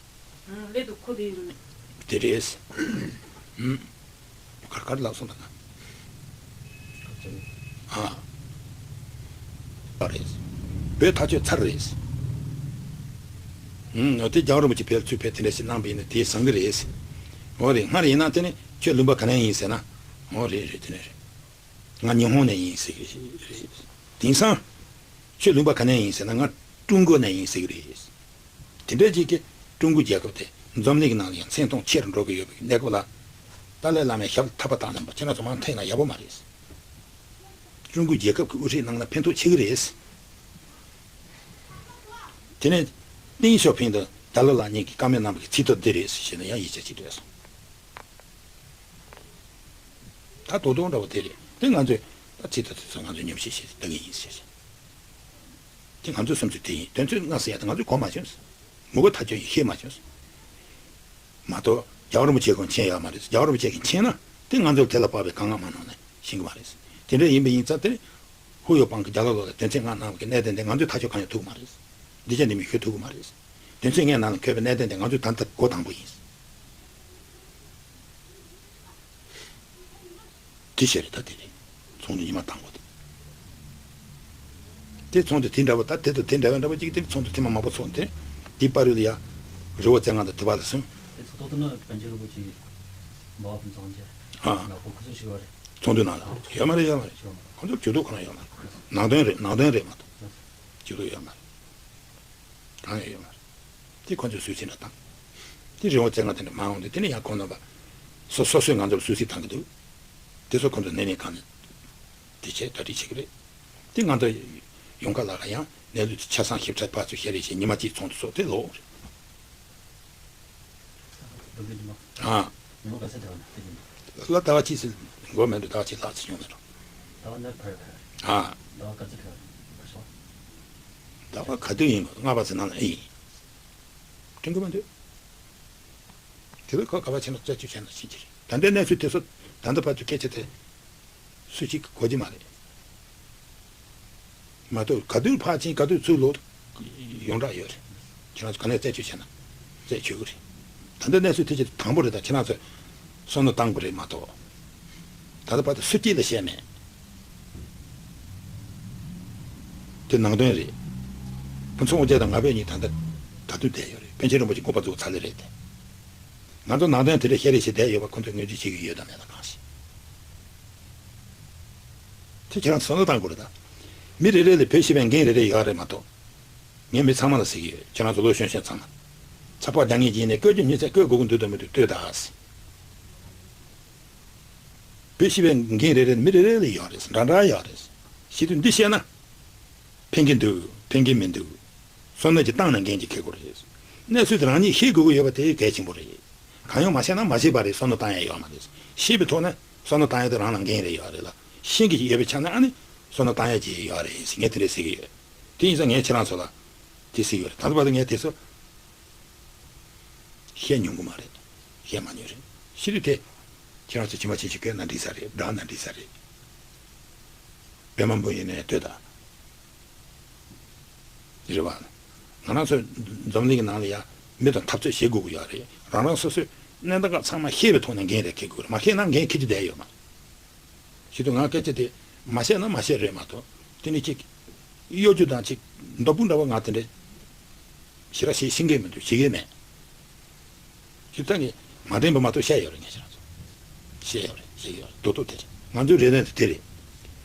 ལེ་དུ་ཁོ་དེ་ཡིན། དེ་རེད། ཨུམ། གར་གར་ལབ་སོང་ད་ང་། ཨ། ཨ་རེད། བོད་ཐག་གཅོད་ཚར་རེད། ཨུམ། འོ་དེ་རྒྱལ་བ་རིན་པོ་ཆེ་ཕེབས་ཚུར་ཕེབས་དེ་འདྲ་ཞིག་གནང་པ་ཡིན་ན་དེ་བཟང་གི་རེད། འོ་རེད། སྔར་ཡིན་ན་དེ་ནི་ཁྱོད་ལུང་པ་ག་ནས་ཡིན་ཟེར་ན། འོ་རེད་རེད། དེ་ནས་རེད། ང་ཉི་ཧོང་ནས་ཡིན་ཟེར་གི་རེད། དེང་སང་། ཁྱོད་ལུང་པ་ག་ནས་ཡིན་ཟེར་ན། ང་ཀྲུང་གོ་ནས་ཡིན་ཟེར་གི་རེད། དེ་འདྲ་ཅིག་གིས་ཀྲུང་གོའི་རྒྱལ་ཁབ་དེ་འཛམ་གླིང་གི་ནང་ལ་ཡང་མཚན་མཐོང་ཆེ་རུ་འགྲོ་གི་ཡོད་པའི་གནས་སྐབས་ལ། ཏཱ་ལའི་བླ་མའི་ཞབས་ལ་ཐག་པ་བཏགས་ནས་ཁྱེད་རང་ཚོ་མར་འཐེན་ན་ཡག་པོ་མ་རེད། ཀྲུང་གོའི་རྒྱལ་ཁབ་ཀྱི་དབུ་ཁྲིད་གནང་ན་ཕན་ཐོགས་ཆེ་གི་རེད། དེ་ནས་ཏིང་ཞའོ་ཕིང་དང་ཏཱ་ལའི་བླ་མ་གཉིས་ཀྱིས་བཀའ་མོལ་གནང་བའི་ཚིག་ཐོ་འདི་རེད་ཟེར་བཤད་ན་ཡང་ཡིད་ཆེས་ཆེ་འདྲ་སོང་། ད་རྡོག་རྡོག་འདྲ་བོ་དེ་རེད། དེ་ང་ཚོས་ད་ཚིག་ཐོ་དེ་ཚོ་ང་ཚོས་ཉམས་ཞིབ་བྱས་ཏེ་ལྟ་གི་ཡིན་ཟེར། དེ་ང་ཚོའི་བསམ་ཚུལ་དེ་ཡིན། དོན་ཚོད་ང་ཟེར་ཡ་དེ་ང་ཚོས་གོ་མ་བྱུང་། མུ་གོ་ཐག་ཆོད་ཡིན་ཤེས་མ་བྱུང་། མ་གཏོགས་རྒྱལ་བ་རིན་པོ་ཆེ་ཁོང་མཁྱེན་ཡོད་མ་རེད། རྒྱལ་བ་རིན་པོ་ཆེ་གིས་མཁྱེན་ན་དེ་ང་ཚོར་དེ་ལ་དཔག་པའི་དཀའ་ངལ་མ་གནང་ནས་ཤེས་ཀྱི་མ་རེད། དེ་འདྲ་ཡིན་པ་ཡིན་ཙང་དེ་ཧུའུ་ཡོ་པང་གི་རྒྱ་ལོ་ལོ་ལ་དོན་ཚན་ལྔ་གནང་བ་གི་གནད་དོན་དེ་ང་ཚོས་ཐག་གཅོད་གང་ཡང་ཐུབ་ཀྱི་མ་རེད། འདི་ཆ་འདི་མི་ཤོད་ཐུབ་ཀྱི་མ་རེད། དོན་ཚན་ལྔའི་ནང་ལ་འཁོད་པའི་གནད་དོན་དེ་ང་ཚོས་ད་ལྟ་འགོ་དང་པོ་ཡིན། དེ་བཤད་རེད། ད་དེ་རེད། ཚོགས་འདུ་ཉི་མ་དང་པོ་དེ། དེ་ཚོགས་འདུ་དེ་འདྲ་བོ་ད་དེ་དང་དེ་འདྲ་བའི་འདྲ་བོ་ཅིག་དེ་ཚོགས་འདུ་ཐེངས་མ་མང་པོ་ཚོགས་ཏེ། དེའི་བར་དུ་ཡ། རི་བོ་རྩེ་ལྔ་དང་དེ་བ་ལ་སོང་། དེ་ཚོགས་ཐོག་ཏུ་ནི་པཎ་ཆེན་རིན་པོ་ཆེ་འབའ་བ་ཕུན་ཚོགས་རྒྱ། ཨ། ནག་པོ་ཁུ་ཚུར་ཞིག་ཡོད་རེད། ཚོགས་འདུ་ནང་ལ་ཡོད་མ་རེད། ཡོད་མ་རེད། ཁོང་ཚོ་ཇུས་གཏོགས་ཁོ་ན་ཡོད་མ་རེད། ནང་དོན་རེད། ནང་དོན་རེད་མ་གཏོགས། ཇུས་གཏོགས་ཡོད་མ་རེད། གང་ཡང་ཡོད་མ་རེད། དེ་ཁོ་ཚོས་སུད་སི་འདྲ་བཏང་། དེ་རི་བོ་རྩེ་ལྔ་དེ་འདྲ་མ་འོང་དུས་དེ་ནས་ཡང་ཁོང་རྣམ་པ། སོ་སོ་སོས་ང་ཚོར་སུད་སི་བཏང་གི་འདུག་དེ་ཚོ་ཁོ་ཚོ་སྣེ་ལེན་གང་ནས། དེ་བྱས་གྲ་སྒྲིག་བྱེད་ཀྱི་རེད། དེ་ང་ཚོ་ཡོང་ཁ་ལ་ལ་ཡང་གནས་ལུགས་དེ་ཆ་ཚང་ཞིབ་ཕྲ་ཕར་ཚུར་བཤད་རེས་བྱས་ཉི་མ་གཅིག་ཚོགས་འདུ་ཚོགས་དེ་ལོག་རེད། ཨ། ལ་ཟླ་བ་གཅིག་ཙམ་འགོར་མེད་འགྲོ། ཟླ་བ་གཅིག་ལྷག་ཙམ་བྱུང་མེད་འགྲོ། ཟླ་བ་ནི་ཕར་ཕར་རེད། ཨ། ཟླ་བ་ག་ཚོད་ཕར་ཕར་སོང་། ཟླ་བ་ག་དུས་ཡིན་ལྔ་པ་ཙམ་ནང་ལ་ཨེ་ཡིན། དྲན་གི་མ་འདུག་དེ་ལ་ཁོ་ག་པར་ཕྱིན་ན་རྩད་གཅོད་བྱས་ན་ཕྱིན་གྱི་རེད། ད་ལྟའི་གནས་ཚུལ་དེ་ཚོ་ད་ལྟ་བར་དུ་སྐད་ཆ་དེ་སུ་གཅིག་གིས་གོ་གི་མ་རེད། མ་གཏོགས་ག་དུས་ཕར་ཕྱིན་ག་དུས་ཚུར་ལོག་ཡོངས་གྲགས་ཡོད་རེད། ཁྱེད་རང་ཚོ་ག་ནས་རྩད་གཅོད་བྱས་ན་རྩད་ཆོད་གི་རེད། ད་ལྟ་གནས་ཚུལ་དེ་ཆེས་དང་པོ་རེད། ད་ཁྱེད་རང་ཚོས་བསམ་བློ་བཏང་དགོས་རེད་མ་གཏོགས། ད་ལྟ་བར་དུ་སུ་གཅིག་ལ་བཤད་མེད། དེ་ནང་དོན་རེད། ཕུན་ཚོགས་དབང་རྒྱལ་དང་ང་ཕོད་གཉིས་ད་ལྟ་ག་དུས་བསྡད་ཡོད་རེད། པཎ་ཆེན་རིན་པོ་ཆེ་དགོངས་པ་རྫོགས་ཚར་ལེ་རེད་དེ། ང་ཚོ་ནང་དོན་དེ་འདྲ་བཤད་རེས་བྱེད་བསྡད་ཡོད་པ་ཁོང་ཚོས་ངོས་འཛིན་བྱེད་ཀྱི་ཡོད་དམ་མེད་དམ་གང་ཤེས། ཁྱེད་རང་ཚོ་བསམ་བློ་བཏང་དགོས་རེད་ད། མི་རེ་རེ་ལ་བོད་སྤྱི་པའི་འགན་རེ་རེ་ཡོད་རེད་མ་གཏོགས། ངས་མི་ཚང་མ་ལ་ཟེར་གྱི་ཡོད། ཁྱེད་རང་ཚོ་ལོ་གཞོན་གཞོན་ཚང་མ། ཚགས་པར་རྒྱག་མཁན་ཅིག་ཡིན་ནའི་བཀོད་རྒྱུ་ཉིན་མཚན་བཀོད་དགོས་ཀྱི་འདུག་དང་མི་འདུག་ལྟོས་དང་། བོད་སྤྱི་པའི་འགན་རེ་རེ་མི་རེ་རེ་ལ་ཡོད་རེད། འདྲ་འདྲ་ཡོད་རེད། བྱེད་དུས་འདི་བཤད་ན། ཕན་གྱི་འདུག་ཕན་གྱི་མི་འདུག་བསམ་བློ་ཅིག་བཏང་ན་འགན་ཅིག་འཁྱེར་དགོས་རེད། གནས་ཚུལ་དེ་རང་ཉིད་ཤེས་དགོས་ཀྱི་ཡོད་པ་དེ་གལ་ཆེན་པོ་རེད། གང་ཡང་མ་ཤེས་ན་མ་ཤེས་པ་རེད། བསམ་བློ་བཏང་ཡ་ཡོད་མ་རེད། ཤེས་པའི་ཐོག་ནས་བསམ་བློ་བཏང་ཡ་དེ་རང་ལ་འགན་རེ་ཡོད་རེད་ལ། ཤེས་ཀྱི་ཡོད་པའི་ཆ་ནས་ཨ་ནི་བསམ་བློ་བཏང་ཡ་ཅིག་ཡོད་རེད་ཟེར། ངས་དེ་འདྲས་ཟེར་གྱི་ཡོད། དེ་ཡིན་ཙང་ངས་ཁྱེད་རང་ཚོ་ལ་དེ་ཟེར་གྱི་ཡོད་རེད། ད་ལྟ་བར་དུ་ངས་དེ་ཚོ་བཤད་མྱོང་གི་མ་རེད། བཤད་མ་མྱོང་རེད། བཤད་དུས་དེ་ཁྱེད་རང་ཚོ་ཇི་མ་ཇི་བཞིན་བཀོད་ན་འགྲིག་ས་རེད། བསྒྲགས་ན་འགྲིག་ས་རེད། པད་མ་འབུམ་ཡོད་ནའི་ལྟོས་དང་། རེད་བ། ང་རང་ཚོ་འཛམ་གླིང་གི་ནང་ལ་ཡ་མི་དང་འཐབ་རྩོད་བྱེད་དགོས་ཀྱི་ཡོད་རེད། རང་རང་སོ་སོའི་གནས་སྟངས་ཚང་མ་ཤེས་པའི་ཐོག་ནས་འགན་རེ་འཁྱེར་དགོས་རེད། མ་ཤེས་ན་འགན་འཁྱེར་རྒྱུ་བསྡད་ཡོད་མ་རེད། བྱེད་དུས་ང་སྐད་ཆ་དེ་མ་བཤད་ན་མ་བཤད་རེད་མ་གཏོགས། དེ་ནི་ཅིག་གཡོ་སྒྱུ་དང་ཅིག་མདོ་སྤུ་འདྲ་བ་ང་དེ་འདྲ་ཞེ་དྲག་བྱེད་ཤེས་ཀྱི་མི་འདུག་བྱེད་ཀྱི་མེད། ཞིབ་ཚགས་ཀྱིས་མ་དྲན་པ་མ་གཏོགས་བཤད་ཡོད་རེད། ངས་ཁྱེད་རང་ཚོ་བཤད་ཡོད་རེད། བཤད་ཡོད་རེད། རྡོག་རྡོག་དེ་རེད། ང་ཚོའི་རེ་འདུན་དེ་དེ་རེད།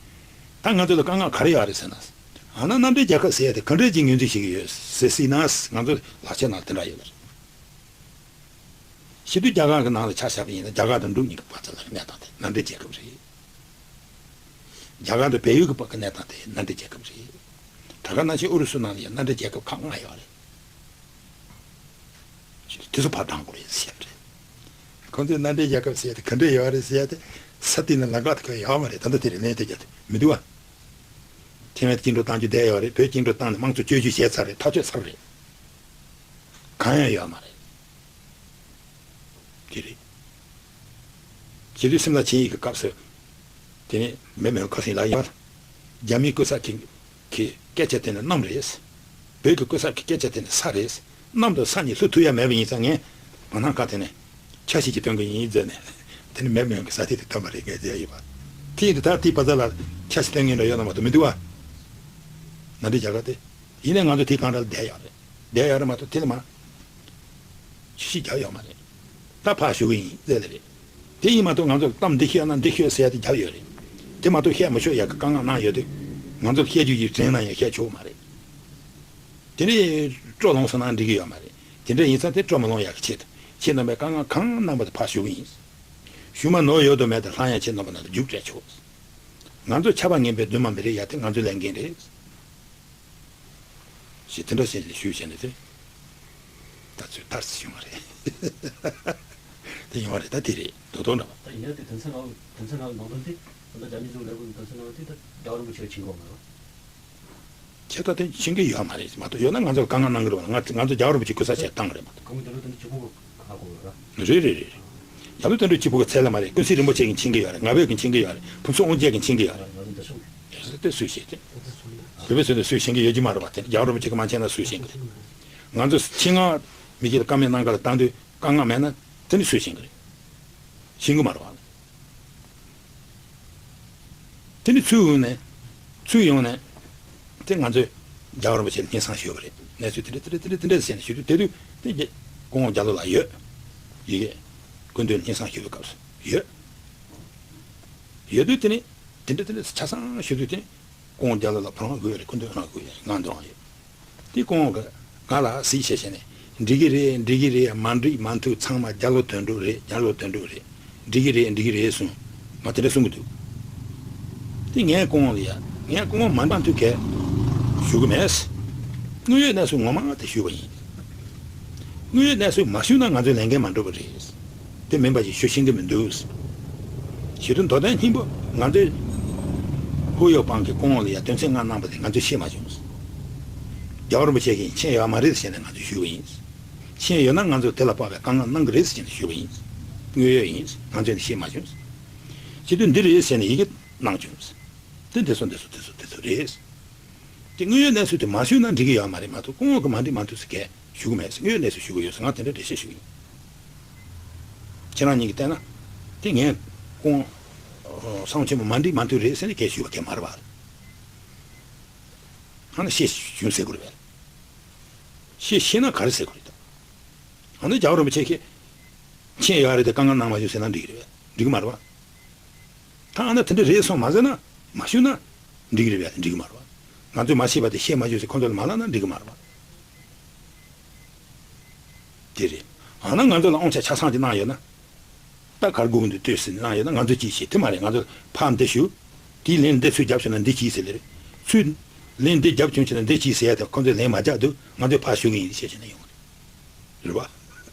ད་ང་ཚོ་ལ་དཀའ་ངལ་ག་རེ་ཡོད་རེད་ཟེར་ན། ཨ་ན་མནའ་འབྲེལ་རྒྱལ་ཁབ་ཟེར་ཡ་དེ་ག་འདྲས་ཀྱི་ངོས་འཛིན་བྱེད་ཀྱི་ཡོད་ཟེར་སྲིད་ན། ང་ཚོ་ལག་ཆ་ནང་དེ་འདྲ་ཡོད་རེད། བྱེད་དུས་རྒྱ་གར་གྱི་ནང་ལ་ཆ་བཞག་པ་ཡིན་ན། རྒྱ་གར་དང་འབྲུག་གཉིས་ཀྱི་བར་མཚམས་ལ་གནས་སྟངས་དེ་མནའ་འབྲེལ་རྒྱལ་ཁབ་རེད། རྒྱ་གར་དང་བལ་ཡུལ་གྱི་བར་གྱི་གནས་སྟངས་དེ་མནའ་འབྲེལ་རྒྱལ་ཁབ་རེད། ད་ག་ནང་བཞིན་ཨུ་རུ་སུ་ནང་ལ་ཡང་མནའ་འབྲེལ་རྒྱལ་ཁབ་ཁག་ལྔ་ཡོད་རེད། དེ་ཚོ་ཕར་བགྲང་དགོས་རེད་ཟེར་བ་རེད། ཁོང་ཚོས་མནའ་འབྲེལ་རྒྱལ་ཁབ་ཟེར་ཡ་དེ་ག་འདྲས་ཡོད་རེད་ཟེར་ཡ་དེ་ས་སྟེང་ལ་ལམ་ཁ་དེ་ག་ཡོད་མ་རེད། ད་ལྟ་དེ་རིང་ལན་དེ་རྒྱབ་དེ་མི་འདུག་བ། ཐེ་ཝན་བཅིངས་འགྲོལ་བཏང་རྒྱུ་བསྡད་ཡོད་རེད། བོད་བཅིངས་འགྲོལ་བཏང་ནས་དམངས་གཙོ་བཅོས་བསྒྱུར་བྱས་ཚར་རེད། ཐག་གཅོད་ཚར་རེད། གང་ཡང་ཡོད་མ་རེད། དེ་རེད། བྱེད་དུས་སིམ་ལ་ཆིངས་ཡིག་གི་སྐབས་སུ། དེ་ནས་མེ་མེ་ཁ་སིང་ལ་ཡོད། རྒྱ་མིའི་སྐུ་ཚབ་ཀྱི་གི་སྐད་ཆ་དེ་ནི་གནམ་རེད། བོད་ཀྱི་སྐུ་ཚབ་ཀྱི་སྐད་ཆ་དེ་ནི་ས་རེད། གནམ་དང་ས་གཉིས་སུ་ཐུག་ཡ་མེད་པ་ཡིན་ཙང་། ངས་མ་ནང་ཁ་དེ་ནས་ཆ་ཤས་ཀྱི་སྟོན་གྱི་ཡིན་ཟེར་ནས། དེ་ནི་མེ་མེ་གི་ས་ཐིག་དེ་ཐོན་པ་རེད། ངས་བརྗེད་ཡོད་པ། དེ་ཡིན་དུས་ད་དེའི་བར་མཚམས་ལ་ཆ་ཤས་སྟོན་མཁན་འདྲ་ཡོད་ན་མ་གཏོགས་མི་འདུག་བ། མནའ་འབྲེལ་རྒྱལ་ཁབ་དེ། ཡིན་ནའི་ང་ཚོ་དེའི་སྒང་ར་ལ་བསྡད་ཡོད་རེད། བསྡད་ཡོད་རེད་མ་གཏོགས་དེ་ལ་མ། ཆུ་ཤིག་རྒྱབ་ཡོད་མ་རེད། ད་ཕར་ཞུ་གི་ཡིན་ཟེར་ལེ་རེད། དེ་ཡིན་མ་གཏོགས་ང་ཚོ་ལ་གཏམ་འདི་བཤད་ན་འདི་བཤད་ཟེར་ཡ་དེ་རྒྱབ་ཡོད་རེད། དེ་མ་གཏོགས་བཤད་མི་ཆོག་ཡ་གི་དཀའ་ངལ་གནང་ཡོད་དུས། ང་ཚོ་ལ་བཤད་རྒྱུ་ཡིན་དྲན་ན་ཡང་བཤད་ཆོག་མ་རེད། དེ་ནས་སྤྲོ་ལངས་སོང་ན་འགྲིག་གི་ཡོད་མ་རེད། དེ་འདྲ་ཡིན་ཙང་དེ་སྤྲོ་མི་ལངས་ཡ་གི་ཆེད་དུ། ཁྱེད་རྣམ་པས་དཀའ་ངལ་གང་གནང་པ་དེ་ཕར་ཞུ་གི་ཡིན། ཞུ་མ་ནོར་ཡོད་དོ་མེད་དེ་ལྷང་ཡ་ཁྱེད་རྣམ་པ་ནང་དུ་རྒྱུགས་སྤྲད་ཆོག་ང་ཚོ་ཆབ་འབངས་ངན་པའི་འདུན་མ་མི་རེད་ཡ། དེ་ང་ཚོའི་ལས་འགན་རེད། ཞེས་དེ་འདྲ་བྱས་ནས་ཞུས་བྱས་ནས་དེ། ད་ཚོད་ལྟར་ཞུ་བ་རེད། དེ་ཡོང་བ་རེད། ད་དེ་རེད། དོ་དོ་འདྲ་བ། ད་ཡིན་ན་དེ་དོན་ཚན་ལྔ་པོ། དོན་ཚན་ལྔ་པོའི་ནང་དོན་དེ། ད་ལྟ་རྒྱ་མི་ཚོ་ལས་ཁུངས་དོན་ཚན་ལྔ་པོ་དེ་ད་རྒྱལ་བ་རིན་པོ་ཆེ་ཕྱིན་གོ་མ་རེད། ཁྱེད་ད་དེ་ཕྱིན་གི་ཡོད་མ་རེད་མ་གཏོགས། ཡོད་ན་ང་ཚོར་དཀའ་ངལ་གནང་གི་རེད་བ། ང་ང་ཚོ་རྒྱལ་བ་རིན་པོ་ཆེ་སྐུ་ཚབ་བྱས་བཏང་གི་རེད་མ་གཏོགས། སྐུ་ངོ་དོན་གྲུབ་བསྟན་ཆོས་ཕུན་གྱིས་ཧ་གོ་བ་ར། རེད་རེད་རེད་རེད། རྒྱལ་བ་དོན་གྲུབ་ཆོས་ཕུན་གྱི་ཚད་ལ་མ་རེད། ཀུན་གཟིགས་རིན་པོ་ཆེ་གིས་ཕྱིན་གི་ཡོད་རེད། ང་ཕོད་ཀྱིས་ཕྱིན་གི་ཡོད་རེད། ཕུན་ཚོགས་དབང་རྒྱལ་གྱིས་ཕྱིན་གི་ཡོད་རེད། ང་ཚོ་འདི་སོང་། དེ་སུས་ཤེས་ཏེ། བོད་པའི་ཚོ་ནས་སུས་ཤེས་ཀྱི་ཡོད་ཀྱི་མ་རེད་པ། དེ་རྒྱལ་བ་རིན་པོ་ཆེ་གིས་མ་མཁྱེན་ན་སུས་ཤེས་ཀྱི་རེད། ང་ཚོ་ཆེད་མངགས་མི་གཅིག་ལ་བཀའ་མོལ་གནང་ག་ལ་བཏང་དུས་དཀའ་ངལ་མེད་ན་དེ་ནི་སུས་ཤེས་ཀྱི་རེད། ཤེས་ཀྱི་མ་རེད་པ། དེ་ནི་ཚུར་ཡོང་ནས། ཚུར་ཡོང་ནས། དེ་ང་ཚོས་རྒྱལ་བ་རིན་པོ་ཆེ་ལ་སྙན་སེང་ཞུས་པ་རེད། གནས་ཚུལ་དེ་འདྲ་དེ་འདྲ་དེ་འདྲ་དེ་འདྲ་ཟེར་ནས་ཞུ་དུས། དེ་དུས་དེ་རྗེས་སྐུ་ངོ་རྒྱ་ལོ་ལགས་ཡོད། ཡི་གེ་སྐུ་མདུན་ལ་སྙན་སེང་ཞུ་བའི་སྐབས་སུ་ཡོད། ཡོད་དུས་དེ་ནི་དེ་འདྲ་དེ་འདྲ་ཆ་ཚང་ཞུ་དུས། དེ་ནི་སྐུ་ངོ་རྒྱ་ལོ་ལགས་ཁོ་རང་དགོས་རེད། སྐུ་མདུན་རང་དགོས་རེད། ང་འདི་རང་ཡོད། དེ་སྐུ་ངོ་གིས་ང་ལ་གཟིགས་བྱས་བྱས་ནས། འགྲིག་གི་རེད། འགྲིག་གི་རེད། མ་འགྲིག་མ་འཐུས་ཚང་མ་རྒྱ་ལོ་དོན་གྲུབ་རེད། རྒྱ་ལོ་དོན་གྲུབ་རེད། འགྲིག་གི་རེད། འགྲིག་གི་རེད་གསུངས། ང་དེ་འདྲ་གསུང་གི་འདུག་དེ་ངས་སྐུ་ངོ་ལ་ཡ། ངས་སྐུ་ངོ་མ་མ་འཐུས་གས་ཞུ་གི་མེད། དངོས་ཡོད་གནས་ཚུལ་ངོ་མ་དེ་ཞུས་པ་ཡིན། དངོས་ཡོད་གནས་ཚུལ་མ་ཞུས་ན་ང་ཚོའི་ལས་འགན་མ་འགྲུབ་པ་རེད། དེ་མིན་པ་ཞིག་ཞུ་ཤེས་ཀྱི་མི་འདུག་ཞེས་དུས། མདོ་དོན་སྙིང་པོ་ང་ཚོས་ཧུའུ་ཡའོ་པང་གི་སྐུ་ངོ་ལ་ཡ་དོན་ཚན་ལྔ་གནང་པ་དེ་ང་ཚོས་ཤེས་མ་བྱུང་། རྒྱལ་བ་རིན་པོ་ཆེ་གིས་མཁྱེན་ཡོད་མ་རེད་ཟེར་ནས་ང་ཚོས་ཞུས་པ་ཡིན། མཁྱེན་ཡོད་ན་ང་ཚོར་དེ་ལ་དཔག་པའི་དཀའ་ངལ་གནང་གི་རེད་ཟེར་ནས་ཞུས་པ་ཡིན། དངོས་ཡོད་ཡིན། ང་ཚོས་ནི་ཤེས་མ་བྱུང་། བྱེད་དུས་འདི་རེད་ཟེར་ནས་ཡི་གེ་གནང་བྱུང་། དེ་འདི་ཚོ་འདི་ཚོ་འདི་ཚོ་འདི་ཚོ་རེད། དེ་དངོས་ཡོད་གནས་ཚུལ་དེ་མ་ཞུས་ན་འགྲིག་གི་ཡོད་མ་རེད་མ་གཏོགས། སྐུ་ངོ་གིས་མ་འགྲིག་མ་འཐུས་ཟེར་གས་ཞུ་གི་མེད་ཟེར། དངོས་ཡོད་གནས་ཚུལ་ཞུ་གི་ཡོད་ཟེར། ང་དེ་འདྲ་འགྲེལ་བཤད་ཞུ་གི་ཡིན། ཁྱེད་རང་གཉིས་ཀྱིས་བལྟས་ན། དེ་ངས་སྐུ་ངོ་ཨོ་བསམ་ཆེན་པོ་མ་འགྲིག་མ་འཐུས་རེད་ཟེར་ནས་སྐད་ཞུས་པ་གས་མ་རེད་པ། ཨ་ནི་ཤེས་བྱུང་ཟེར་དགོས་རེད་པས། ཤེས་ཤེས་ན་ག་རེ་ཟེར་དགོས་རེད་ད། ཨ་ནི་རྒྱལ་བ་རིན་པོ་ཆེ་གིས་མཁྱེན་ཡོད་རེད་དེ་དཀའ་ངལ་གནང་མ་བྱུང་ཟེར་ན་འགྲིག་གི་རེད་པས། འགྲིག་གི་མ་རེད་པ། ད་ཨ་ནི་དེ་འདྲ་རེད་སོང་མ་ཟེར་ན། མ་ཞུས་ན་འགྲིག་གི་རེད་པས། འགྲིག་གི་མ་རེད་པ། ང་ཚོས་མ་ཤེས་པ་དེ་ཤེས་མ་ཤེས་ཟེར་ཁོང་ཚོ་ལ་མ་ལབ་ན་འགྲིག་གི་མ་རེད་པ། དེ་རེད། ཨ་ན་ང་ཚོ་ལ་དབང་ཆ་ཆ་ཚང་ཅིག་གནང་ཡོད་ན། ད་གར་སྒུག་འདུག་ལྟོས་ཟེར་གནང་ཡོད་ན་ང་ཚོས་ཅི་བྱེད། དེ་མ་རེད། ང་ཚོ་ཕར་འདི་ཞུ། དེའི་ལན་འདི་ཚུར་རྒྱབ་བྱུང་ན་འདི་གྱིས་ཟེར་ལེ་རེད། ཚུར་ལན་འདི་རྒྱབ་བྱུང་བྱུང་ན་འདི་གྱིས་ཟེར་ཡ་དེ་ཁོང་ཚོས་ལན་མ་རྒྱག་འདུག་ང་ཚོས་ཕར་ཞུ་གི་ཡིན་ཟེར་བྱས་ནས་ཡོང་གི་རེད། རེད་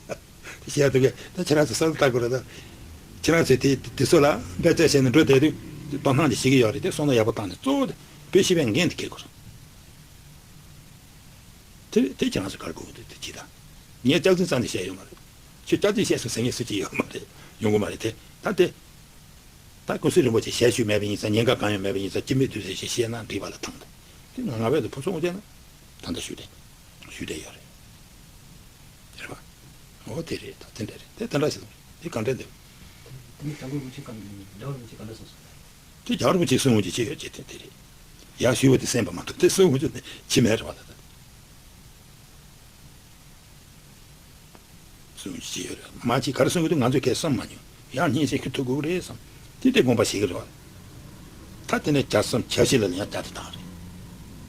པ། དེ་བཤད་ཡ་དེ་གས་ད་ཁྱེད་རང་ཚོ་བསམ་བློ་བཏང་དགོས་རེད་ད། ཁྱེད་རང་ཚོས་དེ་དེ་ཚོ་ལ་འབད་བརྩོན་བྱས་ནས་འགྲོ་བསྡད་དུས་དོ་སྣང་ཅིག་བྱེད་ཀྱི་ཡོད་རེད་དེ། བསམ་བློ་ཡག་པོ་བཏང་ནས་གཙོ་བོ་དེ་བོད་སྤྱི་པའི་འགན་དེ་འཁྱེར་དགོས་རེད། དེ་དེ་ཁྱེད་རང་ཚོ་གར་དགོས་ཀྱི་འདུག་དེ་ཅི་ད། ངས་སྐྱག་རྫུན་རྩ་ནས་བཤད་ཡོད་མ་རེད། ཁྱོད་སྐྱག་རྫུན་བཤད་སོང་ཟེར་མཁན་སུ་གཅིག་ཡོད་མ་རེད། ཡོང་གི་མ་རེད་དེ། ད་དེ། ད་ཀུན་གསལ་རིན་པོ་ཆེ་ཞལ་བཞུགས་མེད་པ་ཡིན་ཙང་། ཉེན་ཁ་གང་ཡང་མེད་པ་ཡིན་ཙང་། སྐྱིད་མོས་དུས་ཟེར་ཞེས་བཤད་ན་འགྲིག་པ་ལ་ཐང་། དེ་ང་ང་བས་དུ་ཕུ་སོང་བྱས་ན། ད་ལྟ་ཞུས་ཏེ། ཞུས་ཏེ་ཡོད་རེད། རེད་པ། འོ་དེ་རེད། ད་དེ་འདྲ་རེད། དེ་དེ་འདྲ་ཞིག་རེད། དེ་གང་འདྲ་འདུག་དེ་ནི་རྒྱལ་བ་རིན་པོ་ཆེ་གང་རྒྱལ་བ་རིན་པོ་ཆེ་གང་འདྲ་གསུངས་སོང་། དེ་རྒྱལ་བ་རིན་པོ་ཆེ་གསུང་འོང་གི་ཅི་ཡོད་ཅེས་དེ་དེ་རེད། ཡར་ཞུས་པ་དེ་གསན་པ་མ་གཏོགས་དེ་གསུང་འོང་གི་ཅི་མེད་རེད་པ། ད་ད། གསུང་ཅི་ཡོད་རེད། མ་གཅིག་ག་རེ་གསུང་གི་འདུག་ང་ཚོས་གས་བསམ་མ་མྱོང་། ཡང་སྙན་ཞིང་ཁུ་ཐུག་དགོས་རེད་བསམ། དེ་དེ་དགོངས་པ་བཞེས་ཀྱི་རེད་པ། ད་དེ་ནས་བརྒྱ་གསུམ་བརྒྱ་བཞི་ལ་ཡང་བརྒྱ་དེ་བཏང་རེད།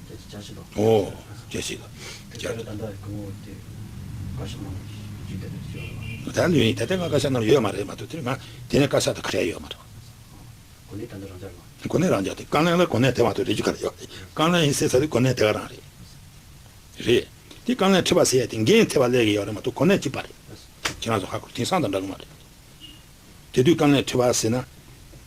བརྒྱ་བཞི་ལ། ཨོ། བརྒྱ་བཞི་ལ། བརྒྱ། ད་ལྟ་སྐུ་ངོ་དེ་བཀའ་ཤག་ནང་ཞུས་བསྡད་པའི་ཞུ་བ། ད་ལོས་ཡིན། ད་ལྟ་ང་བཀའ་ཤག་ནང་ཡོད་མ་རེད་མ་གཏོགས། དེ་ང་དེ་ནས་བཀའ་ཤག་ཏུ་ག་རེ་ཡོད་མ་རེད། གོ་གནས་ད་ལྟ་རང་འཇགས་རེད། གོ་གནས་རང་འཇགས་དེ། བཀའ་བློན་ལ་གོ་གནས་དེ་མ་གཏོགས་རེད་རྒྱུ་ག་རེ་ཡོད་རེད། བཀའ་བློན་ཡིན་ཟེར་ཚར་དུས་གོ་གནས་དེ་ག་རང་རེད། རེད། དེ་བཀའ་བློན་ཁྲི་པ་ཟེར་ཡ་དེ་འགན་ཐེབས་པ་སླེབས་ཀྱི་ཡོད་རེད་མ་གཏོགས་གོ་གནས་གཅིག་པ་རེད། ཁྱེད་རང་ཚོ་ཧ་གོ། དེང་སང་དང་འདྲ་གི་མ་རེད། དེ་དུས་བཀའ་བློན་ཁྲི་པ་ཟེར་ན།